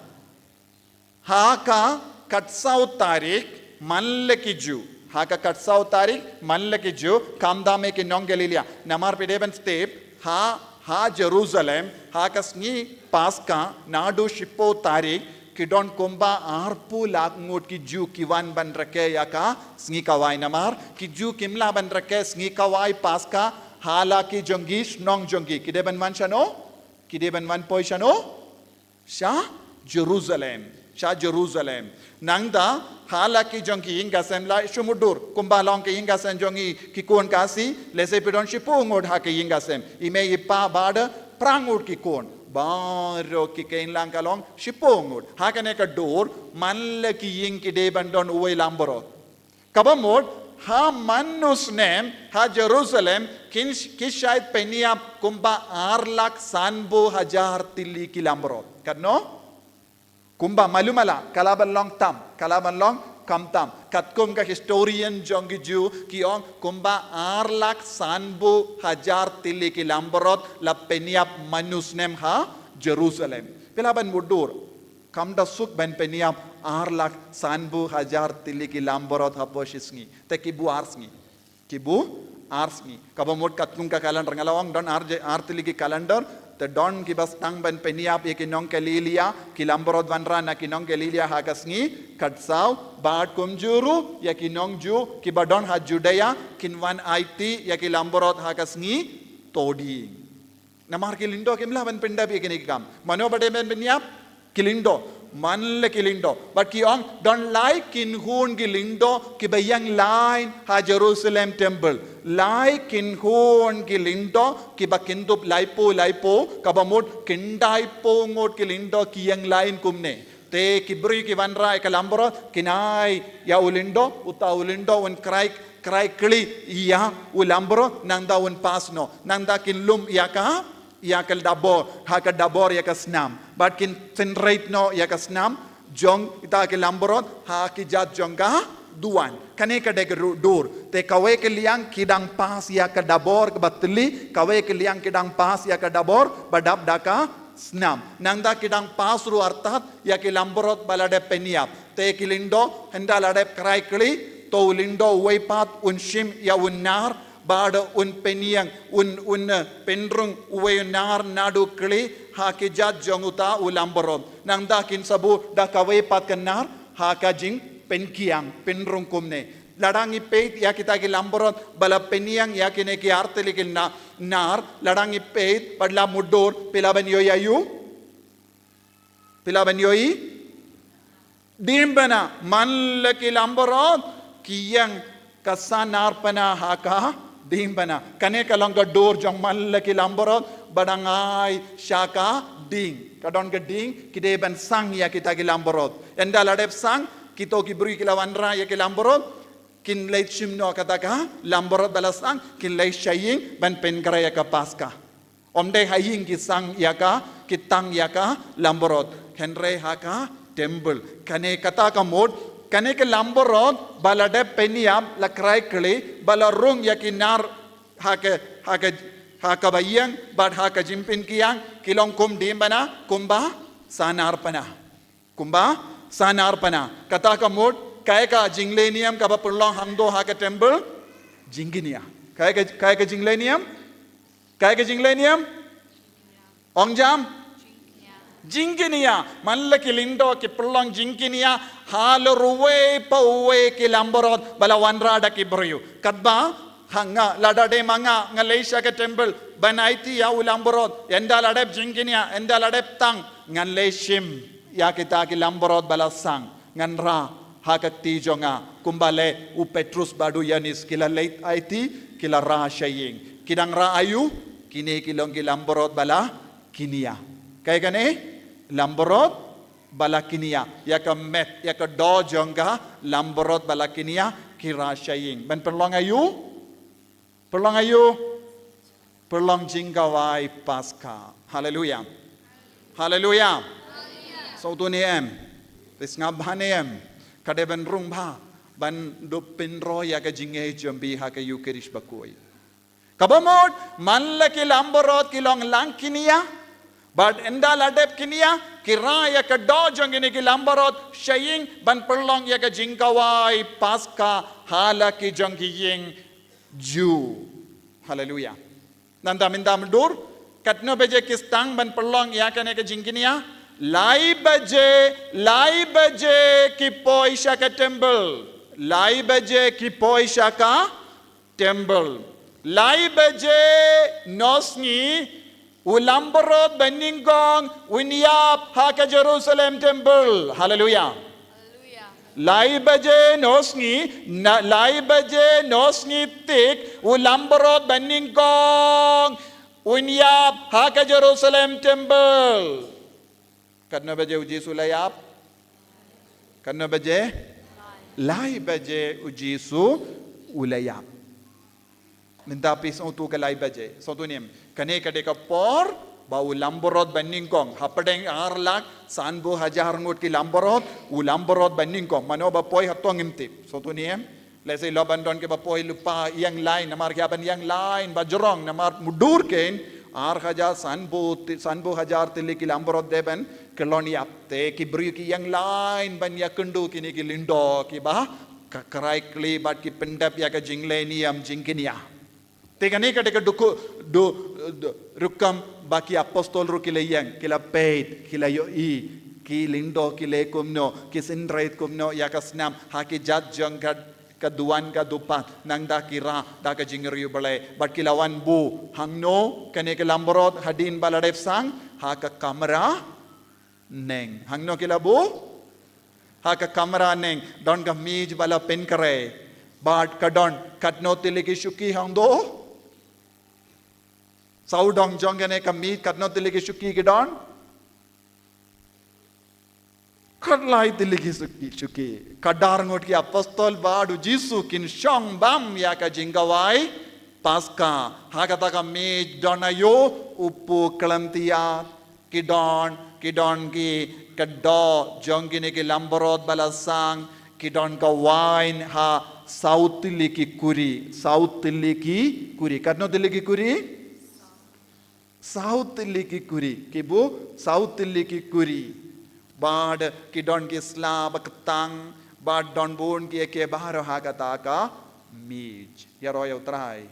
Ha ka khatsaw tarik man la ki Jiw. Ha ka khatsaw tarik man la ki Jiw, khamtam eh ki nong Galilia. Namar phi dei ban tip, ha, ha Jerusalem, ha ka sngi Paskha, naduh shiphew tarik, Ki don kumba arphew lak ngut ki Jiw ki wan ban rakhe ïa ka sngi kawei namar ki Jiw kim lah ban rakhe sngi kawei Paska ha la ki jong ki shnong jong ki. Ki dei ban wan shano? Ki dei ban wan poi shano? Sha Jerusalem. Sha Jerusalem. Nangta ha la ki jong ki ïing ka sem la shu mutdur. Kumba long ki ïing ka sem jong i ki khun Khasi, lehse phi don shiphew ngut ha ki ïing ka sem. I mei i pa bad phra ngut ki khun. Baroh ki kheiñ lang ka long shiphew ngut. Ha kane ka dur man la ki ïing ki dei ban don uwei langbrot. Kaba mut ha man u snem ha Jerusalem kin sh-, ki shait pynïap kumba ar lak sanphew hajar tylli ki langbrot. Katno? Kumba malu mala, ka lah ban long tam, ka lah ban long khamtam. Katkum ka historian jong ki Jiw ki ong kumba ar lak sanphew hajar tylli ki langbrot la pynïap man u snem ha Jerusalem. Phi lah ban mutdur. Kam da suk ban pynïap ar lak sanphew hajar tylli ki langbrot hapoh shi sngi. Te ki buh ar sngi. Ki buh ar sngi. Kaba mut katkum ka calendar nga la ong don ar je-, ar tylli ki calendar. Te don kiba sdang ban pynïap ïa ki nong Galilea, ki langbrot wanrah na ki nong Galilea ha ka sngi khatsaw, bad kumjuh ruh ïa ki nong Jiw kiba don ha Judea kin wan aiti ïa ki langbrot ha ka sngi Thohdieng. Namar ki lyngdoh kim lah ban pyndep ïa kine ki kam. Mano ba dei ban pynïap? Ki lyngdoh. Man la ki lyngdoh. Bad ki ong don lai kynhun ki lyngdoh kiba ïeng line ha Jerusalem temple. Lai kynhun ki lyngdoh kiba kyndup laiphew laiphew, kaba mut khyndaiphew ngut ki lyngdoh ki ïeng line kumne. Te ki briew ki wanrah ïa ka langbrot kin ai ïa u lyngdoh, uta u lyngdoh un krai, krai kli ïa u langbrot nangta un pass noh. Nangta kin lum ïa ka, ïa ka dabor, ha ka dabor ïa ka snam. Bad kin synreit noh ïa ka snam jong kita ki langbrot ha ki jait jong ka duwan. Kane ka dei ka ru-, dur. Te kawei ka liang ki dang pass ïa ka dabor kaba tylli, kawei ka liang ki dang pass ïa ka dabor ba dap da ka snam. Nangta ki dang pass ruh artat ïa ki langbrot ba la dep pynïap. Te ki lyngdoh, hynda la dep krai kli, to u lyngdoh uwei pat un shim ïa u nar, bad un pynïeng, un, un, eh, pynrung uwei u nar naduh kli ha ki jait jong uta u langbrot. Nangta kin sa buh da kawei pat ka nar ha ka jingpynkiang, pynrung kumne. Lada ngi peit ïa kita ki langbrot ba la pynïeng ïa kine ki ar tylli ki na-, nar, lada ngi peit bad la mutdur, phi lah ban ïohi aïu? Phi lah ban ïohi? Diengphna, man la ki langbrot ki ïeng ka sanarphna ha ka diengphna. Kane ka long ka dur jong man la ki langbrot ba dang ai sha ka dieng. Ka don ka dieng, ki dei ban sang ïa kita ki langbrot. Ynda la dep sang, kito ki briew ki la wanrah ïa ki langbrot, kin leit shim noh kata ka langbrot ba la sang, kin leit sha ïing ban pynkhraw ïa ka Paska. Ym dei ha ïing ki sang ïa ka, ki tang ïa ka langbrot, hynrei ha ka temple. Kane kata ka mut, kane ka langbrot ba la dep pynïap, la krai kli, ba la rung ïa ki nar ha ka, ha ka, ha kaba ïeng bad ha ka jingpynkiang, ki long kum diengphna, kumba sanarphna. Kumba sanarphna. Kata ka mut, kaei ka jingleh niam kaba pynlong hangto ha ka temple? Jingkñia. Kaei ka, kaei ka jingleh niam? Kaei ka jingleh niam? Ong jam? Jingkñia. Man la ki lyngdoh ki pynlong jingkñia halor uwei pa uwei ki langbrot ba la wanrah da ki briew. Katba ha nga, lada dei ma nga, nga leit sha ka temple ban aiti ïa u langbrot, ynda la dep jingkñia, ynda la dep tang, ngan leit shim ïa kita ki langbrot ba la sang, ngan rah ha ka kti jong nga. Kumba leh u Petrus bad u Ïoannis, ki la leit aiti, ki la rah sha ïing. Ki dang rah aïu? Kine ki long ki langbrot ba la kñia. Kaei kane? Langbrot ba la kñia. Ïa ka met, ïa ka doh jong ka langbrot ba la kñia, ki rah sha ïing. Ban pynlong aïu? Pynlong aïu? Pynlong jingkhawai Paska. Haleluia. Haleluia. Sngewthuh ne em? Te sngap bha ne em? Ka dei ban rung bha ban dup pynroi ïa ka jingngeit jong phi ha ka Ïukharist bakhuid. Kaba mut, man la ki langbrot ki long lang kñia. Bad ynda la dep kñia, ki rah ïa ka doh jong kine ki langbrot sha ïing ban pynlong ïa ka jingkhawai Paska ha la ki jong ki ïing Jiw. Haleluia. Nangta mynta mutdur, katno baje ki sdang ban pynlong ïa kane ka jingkñia? Lai baje, lai baje ki poi sha ka temple. Lai baje ki poi sha ka temple. Lai baje nosngi u langbrot banyngkong un ïap ha ka Jerusalem temple. Haleluia. Lai baje nosngi, na, lai baje nosngi tik u langbrot banyngkong un ïap ha ka Jerusalem temple. Katno baje u Jisu la ïap? Katno baje? Lai baje u Jisu u la ïap. Mynta phi sngewthuh ka lai baje. Sngewthuh ne em? Kane ka dei ka por ba u langbrot banyngkong. Hapdeng ar lak sanphew hajar ngut ki langbrot, u langbrot banyngkong. Mano ba poi hato ngim tip. Sngewthuh ne em? Lehse lah ban don kiba poi lypa ïeng lain, namar ki hap ban ïeng lain ba jrong, namar mutdur kein ar hajar sanphew ti-, sanphew hajar tylli ki langbrot dei ban kyllon ïap. Te ki briew ki ïeng lain ban ïakynduh kine ki lyngdoh kiba ka krai kli bad ki pyndep ïa ka jingleh niam jingkñia. Te kane ka dei ka dukhu, du, du, rukom ba ki apostol ruh ki la ïeng, ki la peit, ki la ïohi, ki lyngdoh ki leh kumno, ki synreit kumno ïa ka snam ha ki jait jong ka, ka duwan ka dupat, nangta ki rah da ka jingriewblei, bad ki la wan buh hangno kane ka langbrot hadien ba la dep sang, ha ka kamra neng. Hangno ki la buh? Ha ka kamra neng, don ka mej ba la pynkhreh. Bad ka don katno tylli ki shuki hangto? Sawdong jong kane ka mej katno tylli ki shuki ki don? Khatlai tylli ki shuki, shuki. Khatar ngut ki apostol bad u Jisu kin shong bam ïa ka jingkhawai Paska. Ha kata ka mej don aïu? U pukhlem tiar. Ki don, ki don ki kdoh jong kine ki langbrot ba la sang, ki don ka wain ha saw tylli ki kuri, saw tylli ki kuri. Katno tylli ki kuri? Saw tylli ki kuri. Ki buh saw tylli ki kuri. Bad ki don ki sla ba ktang, bad don bun kiei kiei baroh ha kata ka mej. Ïaroh ïa U Trai.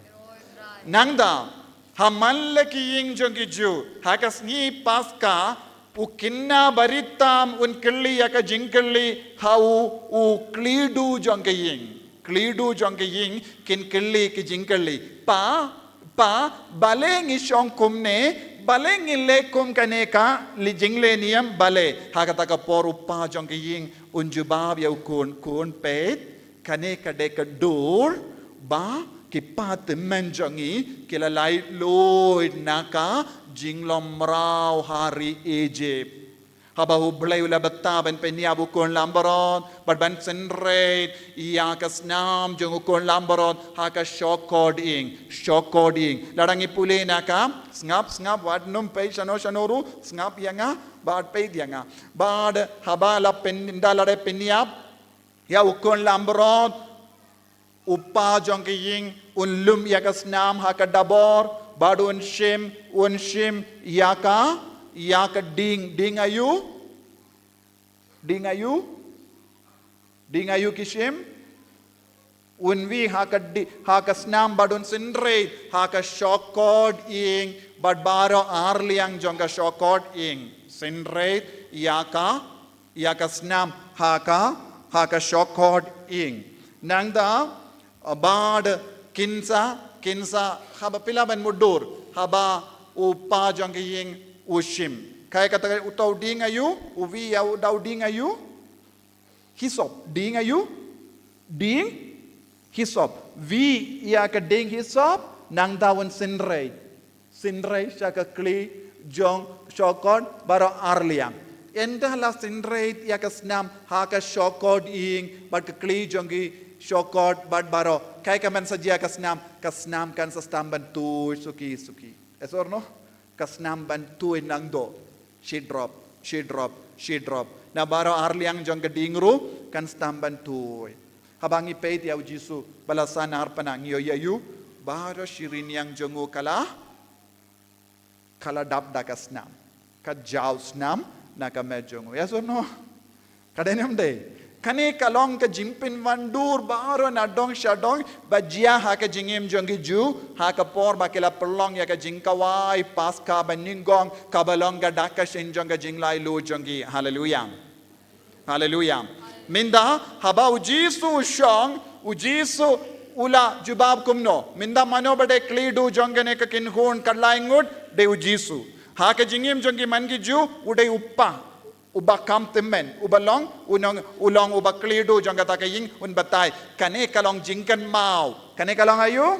Nangta, ha man la ki ïing jong ki Jiw, ha ka sngi Paska, u khynnah baritam un kylli ïa ka jingkylli ha u, u khlieh duh jong ka ïing. Khlieh duh jong ka ïing kin kylli ki jingkylli. Pa, pa, balei ngi shong kumne, balei ngi leh kum kane ka jingleh niam, balei? Ha kata ka por u pa jong ka ïing un jubab ïa u khun, khun peit, kane ka dei ka dur ba ki patymmen jong ngi ki la laitluid na ka jinglong mraw ha ri Ijip. Haba U Blei u la bthah ban pynïap u khun langbrot, bad ban synreit ïa ka snam jong u khun langbrot ha ka shokor ïing, shokor ïing. Lada ngi pule na ka, sngap, sngap, wat nym peit shano shano ruh, sngap ïa nga, bad peit ïa nga. Bad haba la pyn-, ynda la dep pynïap ïa u khun langbrot, u pa jong ka ïing un lum ïa ka snam ha ka dabor, bad un shim, un shim ïa ka, ïa ka dieng, dieng aïu? Dieng aïu? Dieng aïu ki shim? Un wieh ha ka di-, ha ka snam bad un synreit ha ka shokor ïing, bad baroh arliang jong ka shokor ïing. Synreit ïa ka, ïa ka snam ha ka, ha ka shokor ïing. Nangta, bad kin sa, kin sa, haba phi lah ban mutdur, haba u pa jong ka ïing u shim. Kaei kata, uta u dieng aïu, u wieh ïa uta u dieng aïu? Hisop, dieng aïu? Dieng hisop. Wieh ïa ka dieng hisop, nangta un synreit. Synreit sha ka khlieh jong shokor baroh arliang. Ynda la synreit ïa ka snam ha ka shokor ïing, bad ka khlieh jong ki shokor bad baroh. Kaei ka ban sa jia ka snam, ka snam kan sa sdang ban tuid suki suki. Yes or no? Ka snam ban tuid nangto. Shi drop, shi drop, shi drop. Na baroh arliang jong ka dieng ruh kan sdang ban tuid. Haba ngi peit ïa u Jisu ba la sahnarphna, ngi ïohi ïa u, baroh shi rynïeng jong u ka la, ka la dap da ka snam. Ka jaw snam na ka met jong u. Yes or no? Ka dei ne ym dei? Kane ka long ka jingpynwandur baroh na dong sha dong, ba jia ha ka jingim jong ki Jiw, ha ka por ba ki la pynlong ïa ka jingkawai Paska ba nyngkong, kaba long ka dak ka shin jong ka jinglaitluid jong ki. Haleluya. Haleluya. Mynta, haba u Jisu u shong, u Jisu u la jubab kumno. Mynta mano ba dei kylli duh jong kane ka kynhun khatlai ngut, dei u Jisu. Ha ka jingim jong ki man ki Jiw, u dei u kpa, uba kham tymmen, uba long, u nong, u long uba kylli duh jong kata ka ïing, un batai. Kane ka long jingkynmaw. Kane ka long aïu?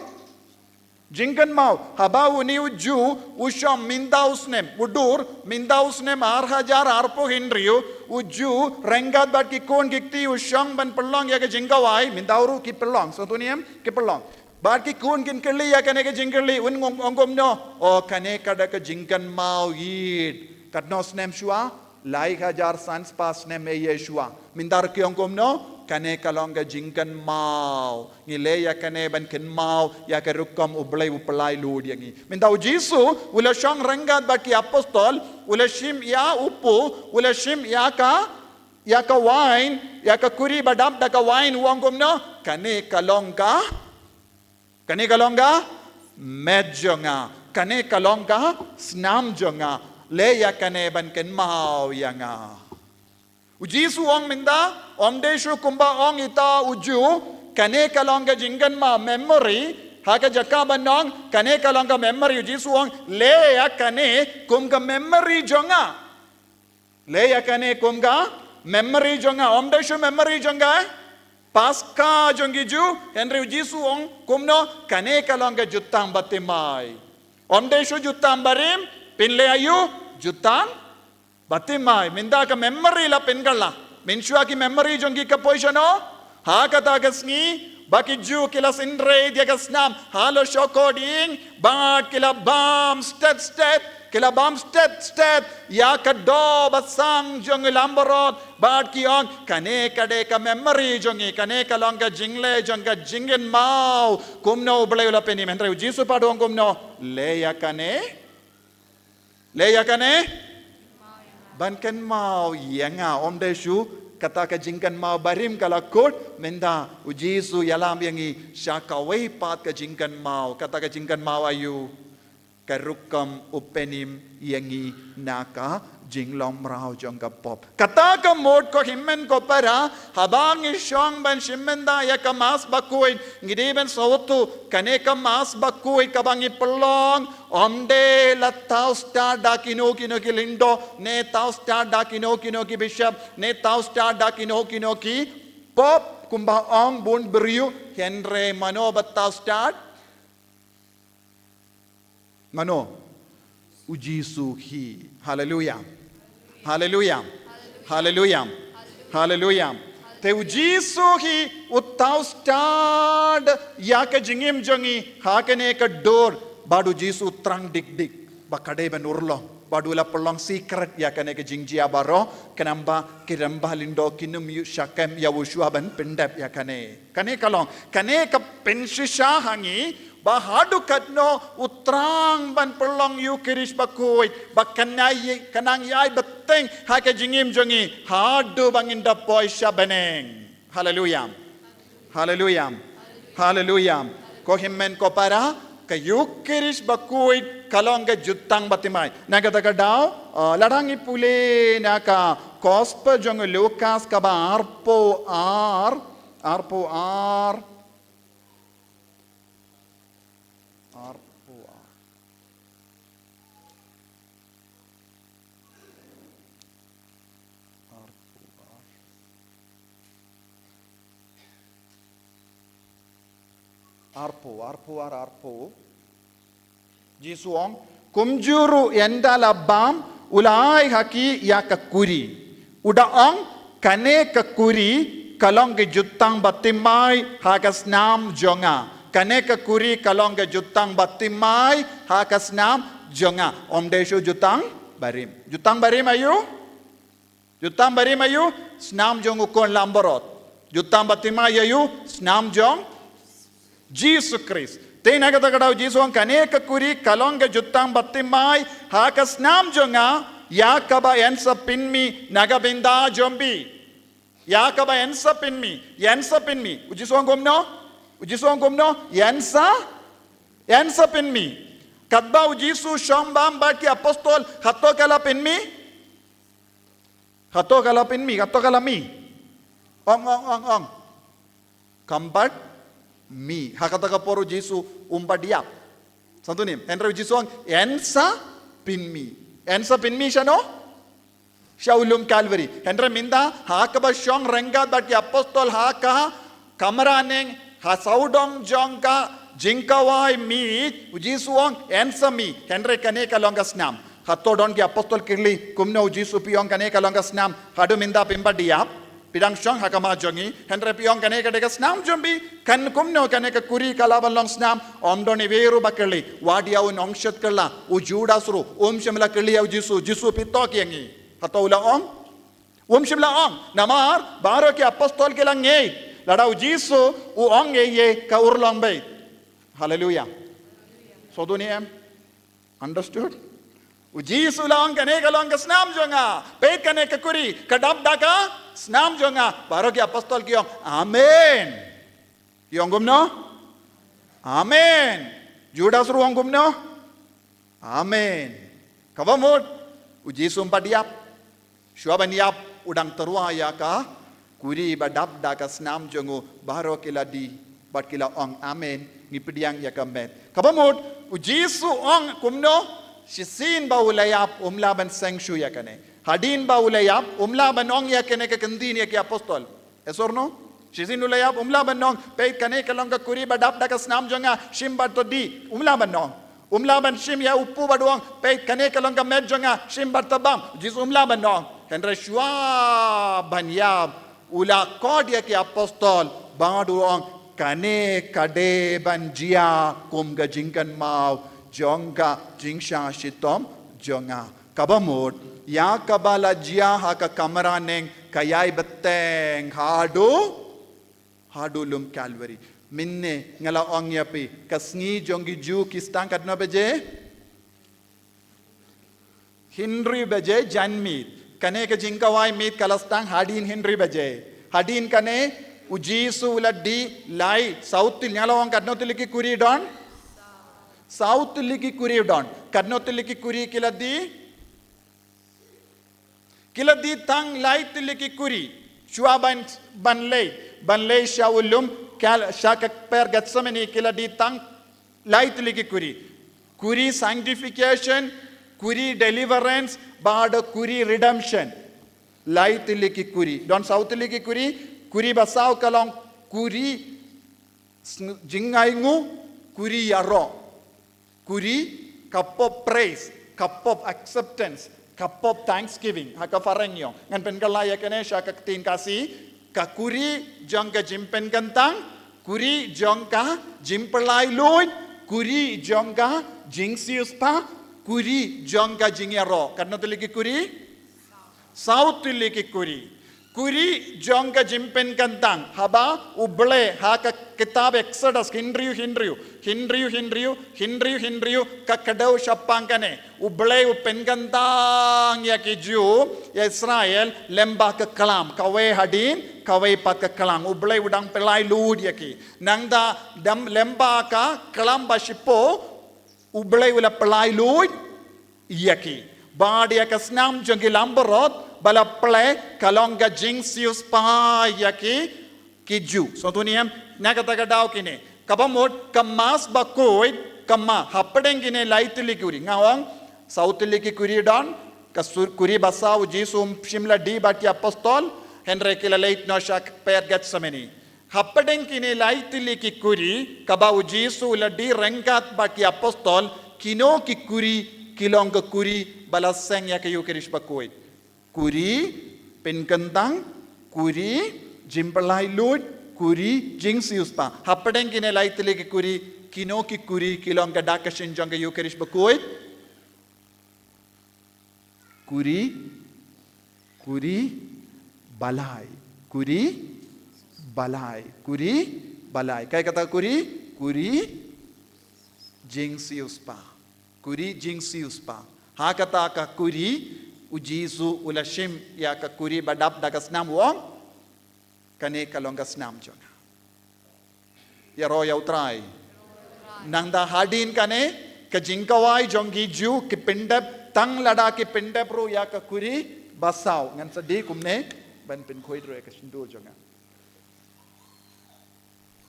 Jingkynmaw, haba une u Jiw u shong mynta u snem, u dur, mynta u snem ar hajar arphew hynriew, u Jiw ryngkat bad ki khun ki kti u shong ban pynlong ïa ka jingkawai, mynta ruh ki pynlong, sngewthuh ne em, ki pynlong. Bad ki khun kin kylli ïa kane ka jingkylli, un ong, ong kumno, o kane ka dei ka jingkynmaw ïit. Katno snem shuwa, lai hajar san spah snem ei ei shuwa. Mynta ruh ki ong kumno, kane ka long ka jingkynmaw. Ngi leh ïa kane ban kynmaw ïa ka rukom U Blei u pyllait lut ïa ngi. Mynta u Jisu u la shong ryngkat bad ki apostol, u la shim ïa u kpu, u la shim ïa ka, ïa ka wain, ïa ka kuri ba dap da ka wain, u ong kumno, kane ka long ka, kane ka long ka met jong nga, kane ka long ka snam jong nga. Leh ïa kane ban kynmaw ïa nga. U Jisu u ong mynta, ym dei shuh kumba ong ita u Jiw, kane ka long ka jingkynmaw, memory, ha ka jaka ban ong, kane ka long ka memory, u Jisu u ong, leh ïa kane kum ka memory jong nga. Leh ïa kane kum ka memory jong nga, ym dei shuh memory jong ka Paska jong ki Jiw, hynrei u Jisu u ong kumno, kane ka long ka jutang bathymmai. Ym dei shuh jutang barim, pynleh aïu, jutang bathymmai. Mynta ka memory la pynkylla. Mynshuwa ki memory jong ki ka poi shano? Ha kata ka sngi, ba ki Jiw ki la synreit ïa ka snam, ha la shokot ïing, bad ki la bam stet stet, ki la bam stet stet ïa ka doh basang jong u langbrot, bad ki ong, kane ka dei ka memory jong ngi, kane ka long ka jingleh jong ka jingkynmaw, kumno U Blei u la pynim. Hynrei u Jisu pat u ong kumno, leh ïa kane, leh ïa kane ban kynmaw ïa nga. Ym dei shuh kata ka jingkynmaw barim ka la kut, mynta u Jisu u ïalam ïa ngi sha kawei pat ka jingkynmaw. Kata ka jingkynmaw aïu? Ka rukom u pynim ïa ngi na ka jinglong mraw jong ka pop. Kata ka mut ko hynmen ko para, haba ngi shong ban shim bynta ïa ka Mass bakhuid, ngi dei ban sngewthuh, kane ka Mass bakhuid kaba ngi pynlong, ym dei la thaw stad da kino kino ki lyngdoh, ne thaw stad da kino kino ki bishop, ne thaw stad da kino kino ki pop, kumba ong bun briew, hynrei mano ba thaw stad? Mano? U Jisu hi. Haleluya. Haleluya. Haleluya. Haleluya. Te u Jisu hi u thaw stad ïa ka jingim jong ngi ha kane ka dur, bad u Jisu u thrang dik dik ba ka dei ban urlong, bad u la pynlong secret ïa kane ka jingjia baroh, khnang ba ki rangbah lyngdoh kin ym ïoh shah kem ïa u shuwa ban pyndep ïa kane. Kane ka long, kane ka pynshisha ha ngi, ba haduh katno u thrang ban pynlong Ïukharist bakhuid, ba kan ïai, kan nang ïai bteng ha ka jingim jong ngi, haduh ba ngin da poi sha bneng. Haleluya. Haleluya. Haleluya. Ko hynmen ko para, ka Ïukharist bakhuid ka long ka jutang bathymmai. Na kata ka daw, eh, lada ngi pule na ka Gospel jong u Lukas kaba arphew ar, arphew ar, arphew ar. Arphew, arphew, ar, arphew. Jisu u ong, kumjuh ruh ynda la bam, u la ai ha ki ïa ka kuri. U da ong, kane ka kuri ka long ka jutang bathymmai ha ka snam jong nga. Kane ka kuri ka long ka jutang bathymmai ha ka snam jong nga. Ym dei shuh jutang barim. Jutang barim aïu? Jutang barim aïu? Snam jong u khun langbrot. Jutang bathymmai aïu? Snam jong Jisu Khrist. Te na kata ka daw Jisu u ong, kane ka kuri ka long ka jutang bathymmai ha ka snam jong nga, ïa kaba yn sa pynmih na ka bynta jong phi. Ïa kaba yn sa pynmih, yn sa pynmih. U Jisu u ong kumno? U Jisu u ong kumno? Yn sa, yn sa pynmih. Katba u Jisu u shong bam bad ki apostol, hato ka la pynmih? Hato ka la pynmih, hato ka la mih? Ong, ong, ong, ong. Kam pat mih. Ha kata ka por u Jisu um pat ïap. Sngewthuh ne em? Hynrei u Jisu u ong, yn sa pynmih. Yn sa pynmih shano? Sha u lum Kalbari. Hynrei mynta, ha kaba shong ryngkat bad ki apostol ha ka kamra neng, ha sawdong jong ka jingkhawai miet, u Jisu u ong, yn sa mih. Hynrei kane ka long ka snam. Hato don ki apostol kylli, kumno u Jisu phi ong kane ka long ka snam? Haduh mynta phim pat ïap. Phi dang shong ha khmat jong ngi, hynrei phi ong kane ka dei ka snam jong phi, kan kumno kane ka kuri ka lah ban long snam? Ym don iwei ruh ba kylli, wat ïa u nongshit kylla, u Judas ruh, um shym la kylli ïa u Jisu, Jisu phi tok ïa ngi. Hato u la ong? Um shym la ong, namar baroh ki apostol ki la ngeit, lada u Jisu u ong ei ei ka urlong beit. Haleluia. Sngewthuh ne em? Understood? U Jisu u la ong kane ka long ka snam jong nga. Peit kane ka kuri, ka dap da ka snam jong nga. Baroh ki apostol ki ong, amen. Ki ong kumno? Amen. Judas ruh u ong kumno? Amen. Kaba mut, u Jisu um pat ïap. Shuwa ban ïap u dang tyrwa ïa ka kuri ba dap da ka snam jong u, baroh ki la die bad ki la ong amen, ngi pdiang ïa ka met. Kaba mut, u Jisu u ong kumno? Shisien ba u la ïap um lah ban seng shuh ïa kane. Hadien ba u la ïap um lah ban ong ïa kane ka kyntien ïa ki apostol. Yes or no? Shisien u la ïap um lah ban ong, peit kane ka long ka kuri ba dap da ka snam jong nga, shim bad to die. Um lah ban ong. Um lah ban shim ïa u pud bad u ong, peit kane ka long ka met jong nga, shim bad to bam. Jisu um lah ban ong. Hynrei shuwa ban ïap u la khot ïa ki apostol bad u ong, kane ka dei ban jia kum ka jingkynmaw jong ka, jingshah shitom jong nga. Kaba mut, ïa kaba la jia ha ka kamra neng ka ïai bteng haduh, haduh lum Kalbari. Mynne nga la ong ïa phi, ka sngi jong ki Jiw ki sdang katno baje? Hynriew baje janmiet. Kane ka jingkhawai miet ka la sdang hadien hynriew baje. Hadien kane u Jisu u la die lai, saw tylli, nga la ong katno tylli ki kuri don? Saw tylli ki kuri don. Katno tylli ki kuri ki la die? Ki la die tang lai tylli ki kuri. Shuwa ban, ban leit, ban leit sha u lum, ka, sha ka kper Gethsemane ki la die tang lai tylli ki kuri. Kuri sanctification, kuri deliverance, bad kuri redemption. Lai tylli ki kuri. Don saw tylli ki kuri, kuri ba saw ka long kuri sng-, jingainguh, kuri ïaroh. Kuri ka pop praise, ka pop acceptance, ka pop thanksgiving, ha ka phareng ïong. Ngan pynkylla ïa kane sha ka ktien Khasi, ka kuri jong ka jingpynkyntang, kuri jong ka jingpyllait luid, kuri jong ka jingsiewspah, kuri jong ka jingïaroh. Katno tylli ki kuri? Saw tylli ki kuri. Kuri jong ka jingpynkyntang, haba U Blei ha ka kitab Exodus hynriew hynriew, hynriew hynriew, hynriew hynriew, ka kdew shaphang kane. U Blei u pynkyntang ïa ki Jiw, ïa Israel, lyngba ka klam, kawei hadien, kawei pat ka klam. U Blei u dang pyllait luid ïa ki. Nangta dang lyngba ka klam ba shipor, U Blei u la pyllait luid ïa ki. Bad ïa ka snam jong ki langbrot ba la plie ka long ka jingsiewspah ïa ki, ki Jiw. Sngewthuh ne em, na kata ka daw kine. Kaba mut ka Mass bakhuid, ka ma, hapdeng kine lai tylli ki kuri. Nga ong, saw tylli ki kuri don, ka sur-, kuri ba saw u Jisu um shym la die bad ki apostol, hynrei ki la leit noh sha ka kper Gethsemane. Hapdeng kine lai tylli ki kuri, kaba u Jisu u la die ryngkat bad ki apostol, kino ki kuri, ki long ki kuri, ba la seng ïa ka Eucharist bakhuid. Kuri pynkyntang, kuri jingpyllait luid, kuri jingsiewspah. Hapdeng kine lai tylli ki kuri, kino ki kuri, ki long ka dak ka shin jong ka Eucharist bakhuid. Kuri, kuri, balai. Kuri, balai. Kuri, balai. Kaei kata kuri? Kuri, jingsiewspah. Kuri, jingsiewspah. Ha kata ka kuri, u Jisu u la shim ïa ka kuri ba dap da ka snam u ong. Kane ka long ka snam jong nga. Ïaroh ïa U Trai. Nangta hadien kane, ka jingkawai jong ki Jiw, ki pyndep, tang lada ki pyndep ruh ïa ka kuri basaw. Ngan sa die kumne ban pynkhuid ruh ïa ka shyntur jong nga.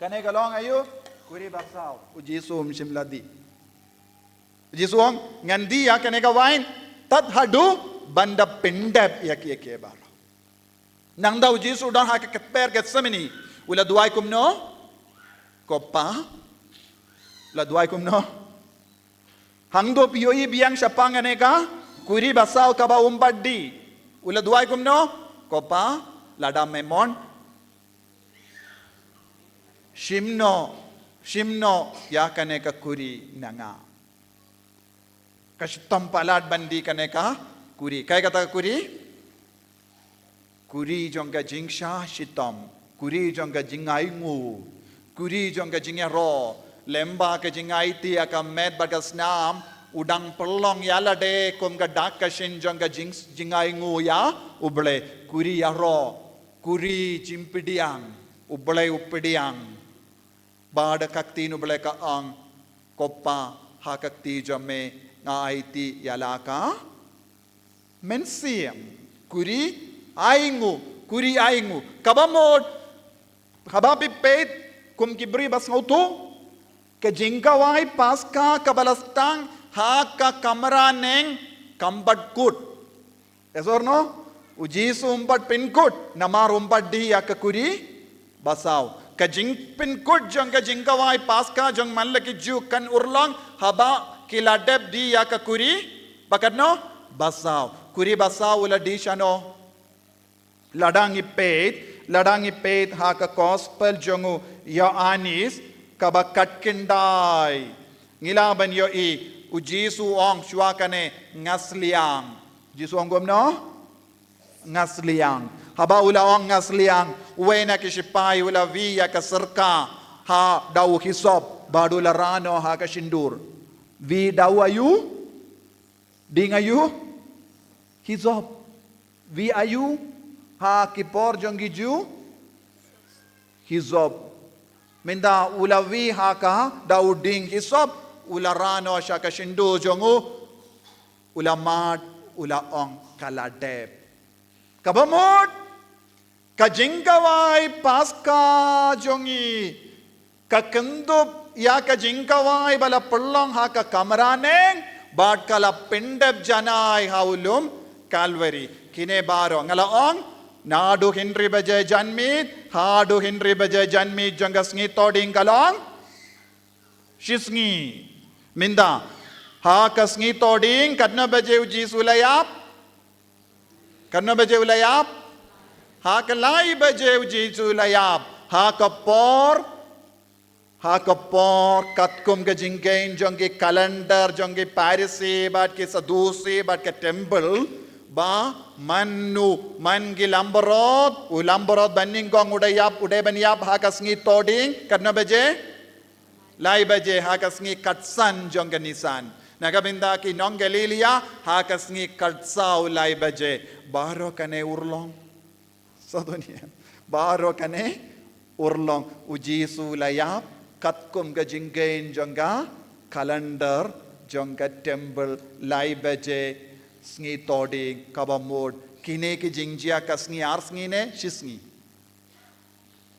Kane ka long aïu? Kuri basaw. U Jisu um shym la die. U Jisu u ong, ngan die ïa kane ka wain tad haduh ban da pyndep ïa kiei kiei baroh. Nangta U Jisu u don ha ka kper Gethsemane, u la duwai kumno? Ko Pa, u la duwai kumno? Hangto phi ïohi biang shaphang kane ka kuri basaw kaba um pat die, u la duwai kumno? Ko Pa, lada me mon, shim noh, shim noh ïa kane ka kuri na nga. Ka shitom palat ban die kane ka kuri. Kaei kata ka kuri? Kuri jong ka jingsha shitom, kuri jong ka jingainguh, kuri jong ka jingïaroh. Lem bad ka jingaiti ïa ka met bad ka snam, u dang pynlong ïa lade kum ka dak ka shin jong ka jing, jingainguh ïa U Blei. Kuri ïaroh, kuri jingpdiang, U Blei u pdiang. Bad da ka ktien U Blei ka ong, ko Pa, ha ka kti jong me nga aiti ïa la ka mynsiem. Kuri ainguh, kuri ainguh. Kaba mut, haba phi peit kum ki briew ba sngewthuh, ka jingkawai Paskha kaba la sdang ha ka kamra neng kam pat kut. Yes or no? U Jisu um pat pynkut, namar um pat die ïa ka kuri basaw. Ka jingpynkut jong ka jingkawai Paskha jong man la ki Jiw kan urlong haba ki la dep die ïa ka kuri ba katno? Basaw. Kuri basaw u la die shano? Lada ngi peit, lada ngi peit ha ka Gospel jong u Ïoannis kaba khatkhyndai, ngi lah ban ïohi, U Jisu u ong shuwa kane, nga sliang. U Jisu u ong kumno? Nga sliang. Haba u la ong nga sliang, uwei na ki shipai u la wie ïa ka syrka ha daw u hisop bad u la rah noh ha ka shyntur. Wie daw u aïu? Dieng aïu? Hisop. Wie aïu ha ki por jong ki Jiw? Hisop. Mynta u la wie ha ka daw u dieng hisop, u la rah noh sha ka shyntur jong u, u la mad, u la ong ka la dep. Kaba mut, ka jingkawai Paskha jong ngi ka kyndup ïa ka jingkawai ba la pynlong ha ka kamra neng bad ka la pyndep janai ha u lum Kalbari. Kine baroh nga la ong, naduh hynriew baje janmiet haduh hynriew baje janmiet jong ka sngi Thohdieng ka long shisngi. Mynta ha ka sngi Thohdieng katno baje U Jisu u la ïap? Katno baje u la ïap? Ha ka lai baje U Jisu u la ïap. Ha ka por, ha ka por katkum ka jingkheiñ jong ki calendar jong ki Pharisi bad ki Saddusi bad ka temple, ba man u, man ki langbrot, u langbrot ba nyngkong u da ïap, u dei ban ïap ha ka sngi Thohdieng katno baje? Lai baje ha ka sngi khatsan jong ka Nisan. Na ka bynta ki nong Galilaïa, ha ka sngi khatsaw lai baje. Baroh kane urlong. Sngewthuh ne em? Baroh kane urlong. U Jisu u la ïap katkum ka jingkheiñ jong ka calendar jong ka temple, lai baje sngi Thohdieng, kaba mut kine ki jingjia ka sngi ar sngi ne shisngi?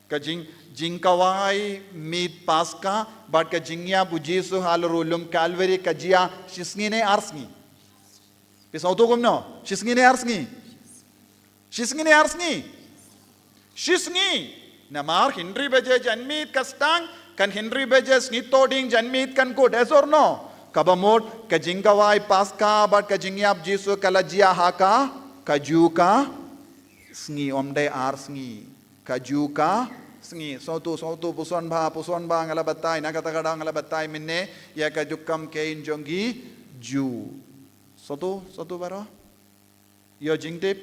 Ka jing, jingkawai miet Paskha bad ka jingïap U Jisu halor u lum Kalbari ka jia shisngi ne ar sngi? Phi sngewthuh kumno? Shisngi ne ar sngi? Shisngi ne ar sngi? Shisngi. Namar hynriew baje janmiet ka sdang, kan hynriew baje sngi Thohdieng janmiet kan kut, yes or no? Kaba mut ka jingkawai Paskha bad ka jingïap Jisu ka la jia ha ka, kajuh ka sngi, ym dei ar sngi. Kajuh ka sngi. Sngewthuh, sngewthuh, puson bha, puson bha, nga la batai, na kata ka daw nga la batai mynne ïa ka jingkheiñ jong ki Jiw. Sngewthuh, sngewthuh baroh? Ïoh jingtip?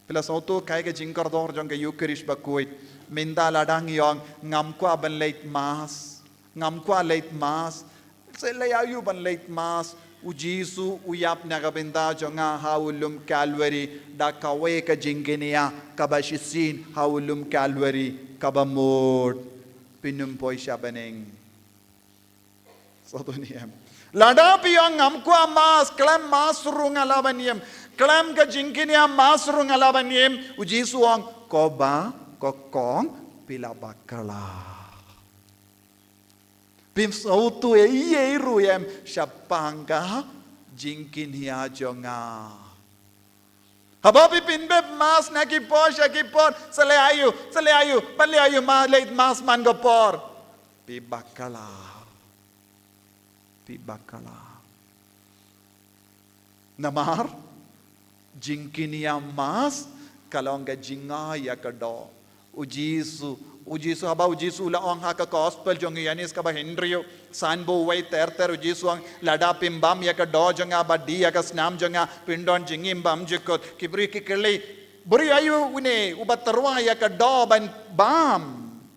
Phi la sngewthuh kaei ka jingkordor jong ka Eucharist bakhuid? Mynta lada ngi ong ngam kwah ban leit Mass, ngam kwah leit Mass. Sa leh aïu ban leit Mass? U Jisu u ïap na ka bynta jong nga ha u lum Kalbari, da kawei ka jingkñia kaba shisien ha u lum Kalbari, kaba mut phin ym poi sha bneng. Sngewthuh ne em? Lada phi ong ngam kwah mass, khlem mass ruh nga lah ban im. Khlem ka jingkñia mass ruh nga lah ban im. U Jisu u ong, ko ba, ko kong, phi la bakla. Phim sngewthuh ei ei ruh em shaphang ka jingkñia jong nga. Haba phi pynbeit mass na ki por sha ki por, sa leh aïu, sa leh aïu, ban leh aïu mass, leit mass man ka por. Phi bakla. Phi bakla. Namar jingkñia mass ka long ka jingai ïa ka doh. U Jisu, u Jisu, haba u Jisu u la ong ha ka gospel jong u Ïoannis kaba hynriew, san bad wei ter ter, u Jisu u ong, lada phim bam ïa ka doh jong nga bad die ïa ka snam jong nga, phim don jingim bymjukut. Ki briew ki kylli, briew aïu une uba tyrwa ïa ka doh ban bam?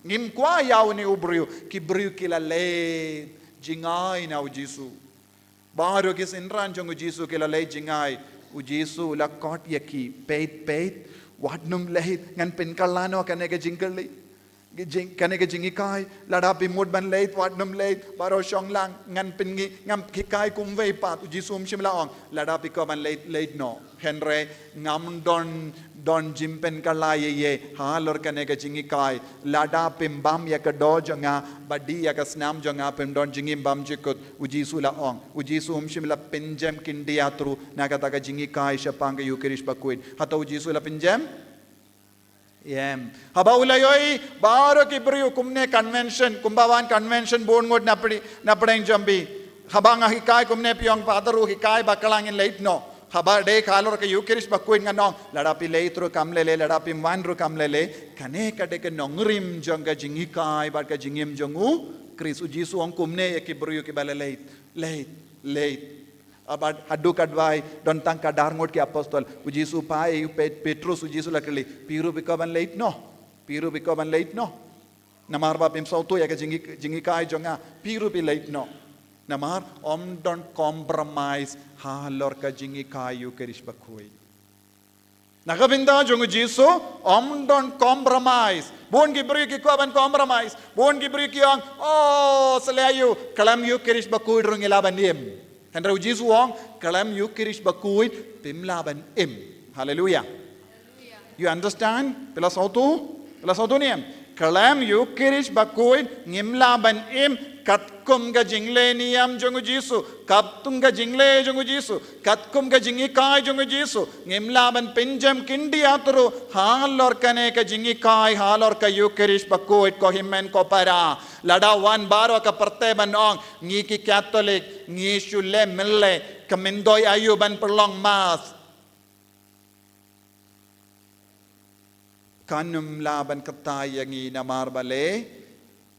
Ngim kwah ïa une u briew. Ki briew ki la leit jingai na u Jisu. Baroh ki synran jong u Jisu ki la leit jingai. U Jisu u la khot ïa ki, peit peit, wat nym leit, ngan pynkylla noh kane ka jingkylli, jing, kane ka jinghikai. Lada phi mut ban leit, wat nym leit, baroh shong lang, ngan pyn, ngan hikai kumwei pat. U Jisu um shym la ong, lada phi kwah ban leit, leit noh. Hynrei ngam don, don jingpynkylla ei ei halor kane ka jinghikai. Lada phim bam ïa ka doh jong nga bad die ïa ka snam jong nga, phim don jingim bymjukut. U Jisu u la ong, u Jisu um shym la pynjem khyndiat ruh na kata ka jinghikai shaphang ka Ïukharist Bakhuid. Hato u Jisu u la pynjem? Em. Haba u la ïohi baroh ki briew kumne convention, kumba wan convention bun ngut na pdeng, na pdeng jong phi. Haba nga hikai kumne phi ong, Father, u hikai bakla, ngin leit noh. Haba dei halor ka Ïukharist Bakhuid ngan ong, lada phi leit ruh kam lei lei, lada phim wan ruh kam lei lei. Kane ka dei ka nongrim jong ka jinghikai bad ka jingim jong u Khrist. U Jisu u ong kumne ïa ki briew kiba la leit, leit, leit. Bad haduh katwei, don tang ka dar ngut ki apostol. U Jisu u phai ïa u Pet-, Petrus, u Jisu u la kylli, phi ruh phi kwah ban leit noh? Phi ruh phi kwah ban leit noh? Namar ba phim sngewthuh ïa ka jinghi-, jinghikai jong nga, phi ruh phi leit noh. Namar ym don compromise halor ka jinghikai Ïukharist Bakhuid. Na ka bynta jong u Jisu, ym don compromise. Bun ki briew ki kwah ban compromise. Bun ki briew ki ong, oh, sa leh aïu, khlem Ïukharist Bakhuid ruh ngi lah ban im. Hynrei u Jisu u ong, khlem Ïukharist Bakhuid phim lah ban im. Haleluia. You understand? Phi la sngewthuh? Phi la sngewthuh ne em? Khlem Ïukharist Bakhuid ngim lah ban im katkum ka jingleh niam jong u Jisu, katkum ka jingleh jong u Jisu, katkum ka jinghikai jong u Jisu. Ngim lah ban pynjem khyndiat ruh halor kane ka jinghikai, halor ka Ïukharist Bakhuid, ko hynmen ko para. Lada wan baroh ka pyrthei ban ong, ngi ki Katholik, ngi shu leh mynleh, ka myndoi aïu ban pynlong mass? Kan ym lah ban kyntait ïa ngi namar balei,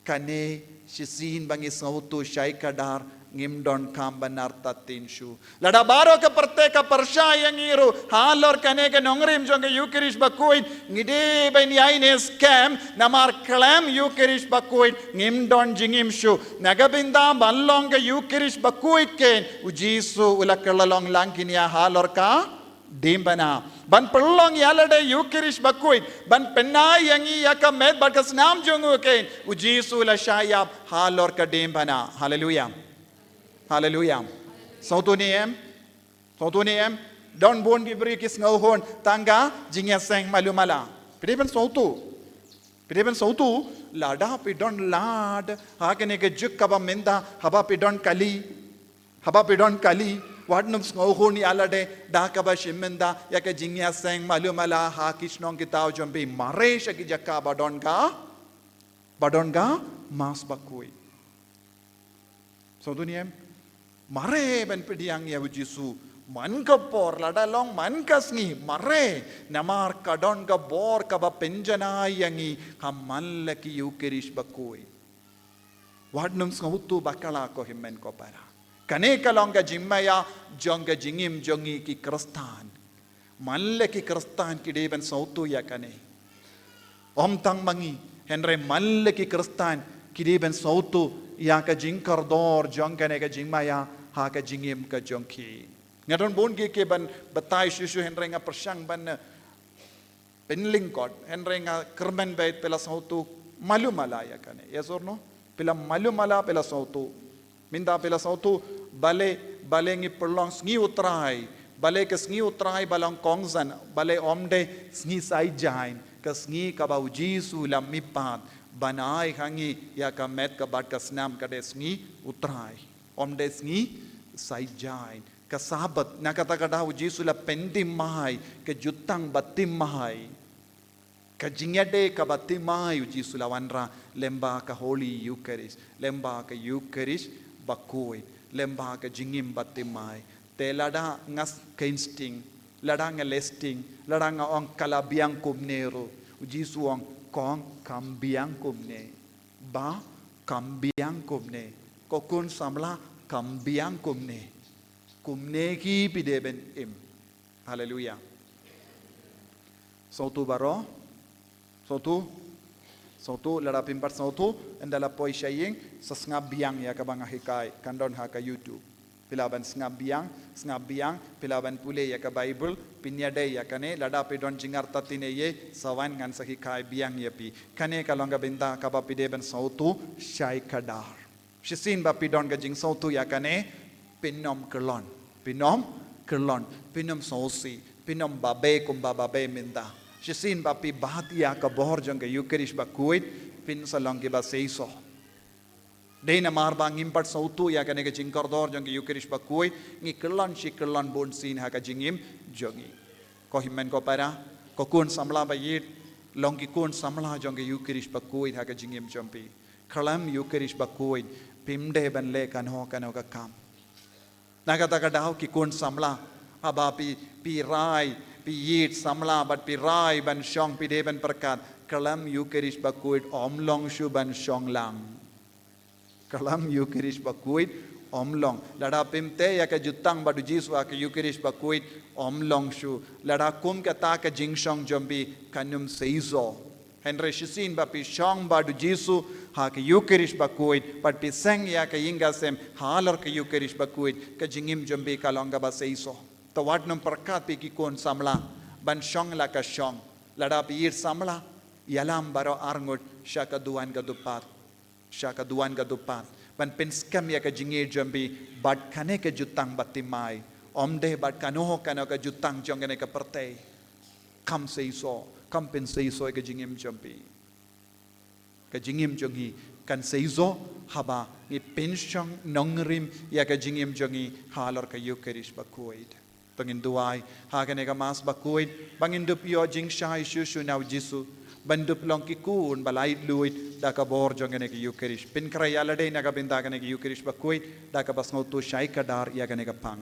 kane shisien ba ngi sngewthuh shai khadar, ngim donkam ban artatien shuh. Lada baroh ka pyrthei ka pyrshah ïa ngi ruh halor kane ka nongrim jong ka Ïukharist Bakhuid, ngi dei ban ïai ne skhem, namar khlem Ïukharist Bakhuid ngim don jingim shuh. Na ka bynta ban long ka Ïukharist Bakhuid kein, u Jisu u la kylla long lang kñia halor ka diengphna. Ban pynlong ïa lade Ïukharist Bakhuid, ban pynai ïa ngi ïa ka met bad ka snam jong u kein, u Jisu u la shah ïap halor ka diengphna. Haleluia. Haleluia. Sngewthuh ne em? Sngewthuh ne em? Don bun ki briew ki sngewhun tang ka jingïaseng malu mala. Phi dei ban sngewthuh. Phi dei ban sngewthuh, lada phi don lad ha kane ka juk kaba mynta, haba phi don kali, haba phi don kali, wat nym sngewhun ïa lade da kaba shim mynta ïa ka jingïaseng malu mala ha ki shnong ki thaw jong phi, mareh sha ki jaka ba don ka, ba don ka Mass Bakhuid. Sngewthuh ne em? Mareh ban pdiang ïa u Jisu man ka por, lada long man ka sngi, mareh, namar ka don ka bor kaba pynjanai ïa ngi ha man la ki Ïukharist Bakhuid. Wat nym sngewthuh bakla ko hynmen ko para. Kane ka long ka jingmaïa jong ka jingim jong ngi ki Khristan. Man la ki Khristan ki dei ban sngewthuh ïa kane. Ym tang ma ngi, hynrei man la ki Khristan ki dei ban sngewthuh ïa ka jingkordor jong kane ka jingmaïa ha ka jingim ka jong ki. Nga don bun ki ki ban batai shuh shuh, hynrei nga pyrshang ban, eh, pynlyngkot, hynrei nga kyrmen beit phi la sngewthuh malu mala ïa kane. Yes or no? Phi la malu mala, phi la sngewthuh. Mynta phi la sngewthuh, balei, balei ngi pynlong sngi U Trai, balei ka sngi U Trai ba long kongsan, balei ym dei sngi Saitjaiñ, ka sngi kaba U Jisu u la mihpat ban ai ha ngi ïa ka met ka bad ka snam, ka dei sngi U Trai. Ym dei sngi Saitjaiñ. Ka Sabbath, na kata ka daw U Jisu u la pynthymmai ka jutang bathymmai. Ka jingïadei kaba thymmai U Jisu u la wanrah lyngba ka Holy Eucharist, lyngba ka Eucharist bakhuid, lyngba ka jingim bathymmai. Te lada nga s-, ka instinct, lada nga lesting, lada nga ong ka la biang kumne ruh, U Jisu u ong, kong, kam biang kumne. Bah, kam biang kumne. Ko khun samla, kam biang kumne. Kumne hi phi dei ban im. Haleluia. Sngewthuh baroh? Sngewthuh? Sngewthuh, lada phim pat sngewthuh, ynda la poi sha ïing, sa sngap biang ïa kaba nga hikai, kan don ha ka YouTube. Phi lah ban sngap biang, sngap biang, phi lah ban pule ïa ka Bible, phin ïadei ïa kane, lada phi don jingïarap tine ïa, sa wan ngan sa hikai biang ïa phi. Kane ka long ka bynta kaba phi dei ban sngewthuh shai kdar. Shisien ba phi don ka jingsngewthuh ïa kane, phin ym kyllon, phin ym kyllon, phin ym sngewsih, phin ym babe kumba babe mynta. Shisien ba phi bat ïa ka bor jong ka Eucharist bakhuid, phin sa long kiba seisoh. Dei namar ba ngim pat sngewthuh ïa kane ka jingkordor jong ka Eucharist bakhuid, ngi kyllon shi kyllon bunsien ha ka jingim jong ngi. Ko hynmen ko para, ko khun samla ba ïeit, long ki khun samla jong ka Eucharist bakhuid ha ka jingim jong phi. Khlem Eucharist bakhuid, phim dei ban leh kano kano ka kam. Na kata ka daw ki khun samla, haba phi, phi rai, phi ïeit samla bad phi rai ban shong, phi dei ban pyrkhat, khlem Eucharist bakhuid ym long shuh ban shong lang. Khlem Eucharist bakhuid ym long. Lada phim teh ïa ka jutang bad U Jisu ha ka Eucharist bakhuid ym long shuh. Lada kum kata ka jingshong jong phi, kan ym seisoh. Hynrei shisien ba phi shong bad U Jisu ha ka Eucharist bakhuid, bad phi seng ïa ka ïing ka sem halor ka Eucharist bakhuid, ka jingim jong phi ka long kaba seisoh. To wat nym pyrkhat phi ki khun samla ban shong la ka shong. Lada phi ïeit samla, ïalam baroh arngut sha ka duwan ka dupat. Sha ka duwan ka dupat ban pynskhem ïa ka jingïeit jong phi bad kane ka jutang bathymmai. Ym dei bad kano kano ka jutang jong kane ka pyrthei. Kam seisoh, kam pynseisoh ïa ka jingim jong phi. Ka jingim jong ngi kan seisoh haba ngi pynshong nongrim ïa ka jingim jong ngi halor ka Eucharist bakhuid. To ngin duwai ha kane ka Mass bakhuid, ba ngin dup ïoh jingshai shuh shuh na U Jisu, ban dup long ki khun ba laitluid da ka bor jong kane ka Eucharist. Pynkhreh ïa lade na ka bynta kane ka Eucharist bakhuid, da kaba sngewthuh shai kdar ïa kane ka phang.